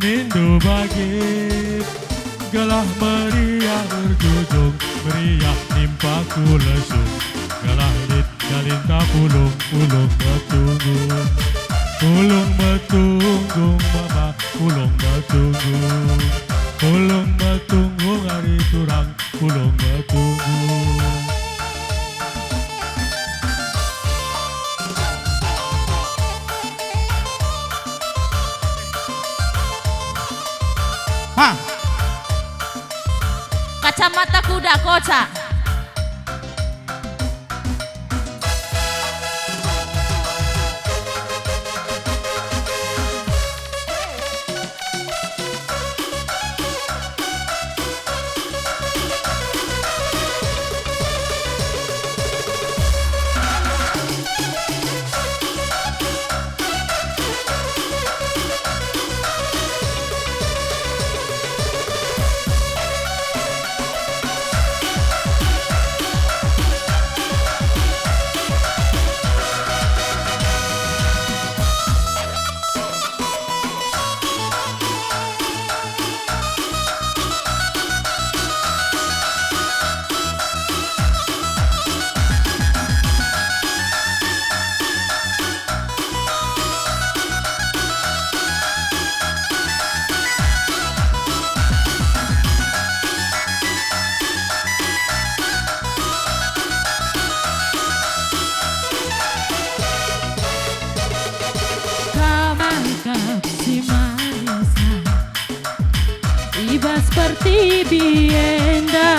nindu bage, gelah meriah erjujung, meriah nimpa ku lesung, gelah lit galinta pulung, pulung metunggung, pulung metunggung baba, pulung metunggung, pulung metunggung ari turang, pulung metunggung. Ha. Kacamata kuda kocak. Kam akap si manis i bas pertibi enda,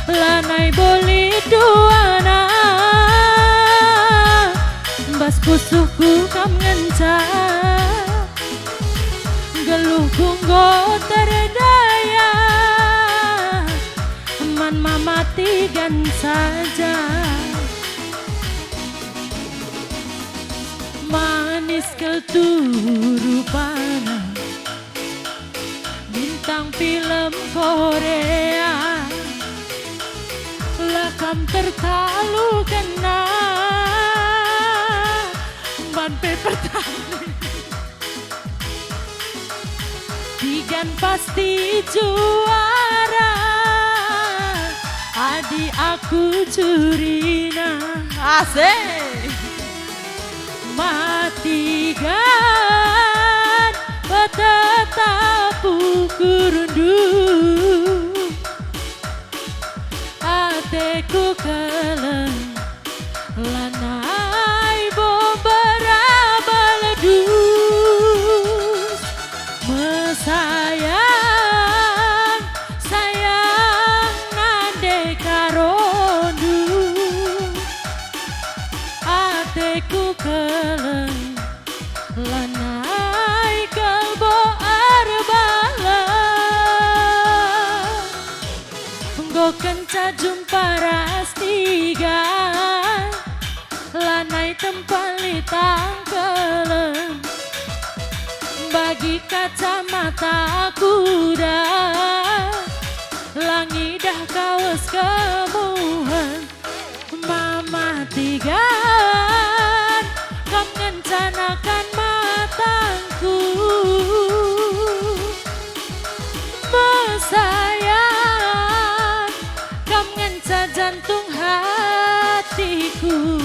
lanai bolit duana, bas pusuhku kam ngenca, geluhku enggo terdaya, man Mama Tigan saja. Manis kal tu rupana, bintang film Korea, la kam tertalu kena, mban pe pertanding. Tigan pasti juara, adi aku jurina. Asik. Matigan, petetap ukurndu. Ateku keleng, lanai bomba raba ledus. Mesayang, sayang nande karondu. Ateku keleng, lanai kelbo erbala. Enggo kenca jumpa ras Tigan, lanai tempa lit tangkeleng. Bagi kacamata kuda, la ngidah kawes kemuhen. Mama Tigan, kam ngencanakan matangku. Mesayang, kam ngenca jantung hatiku.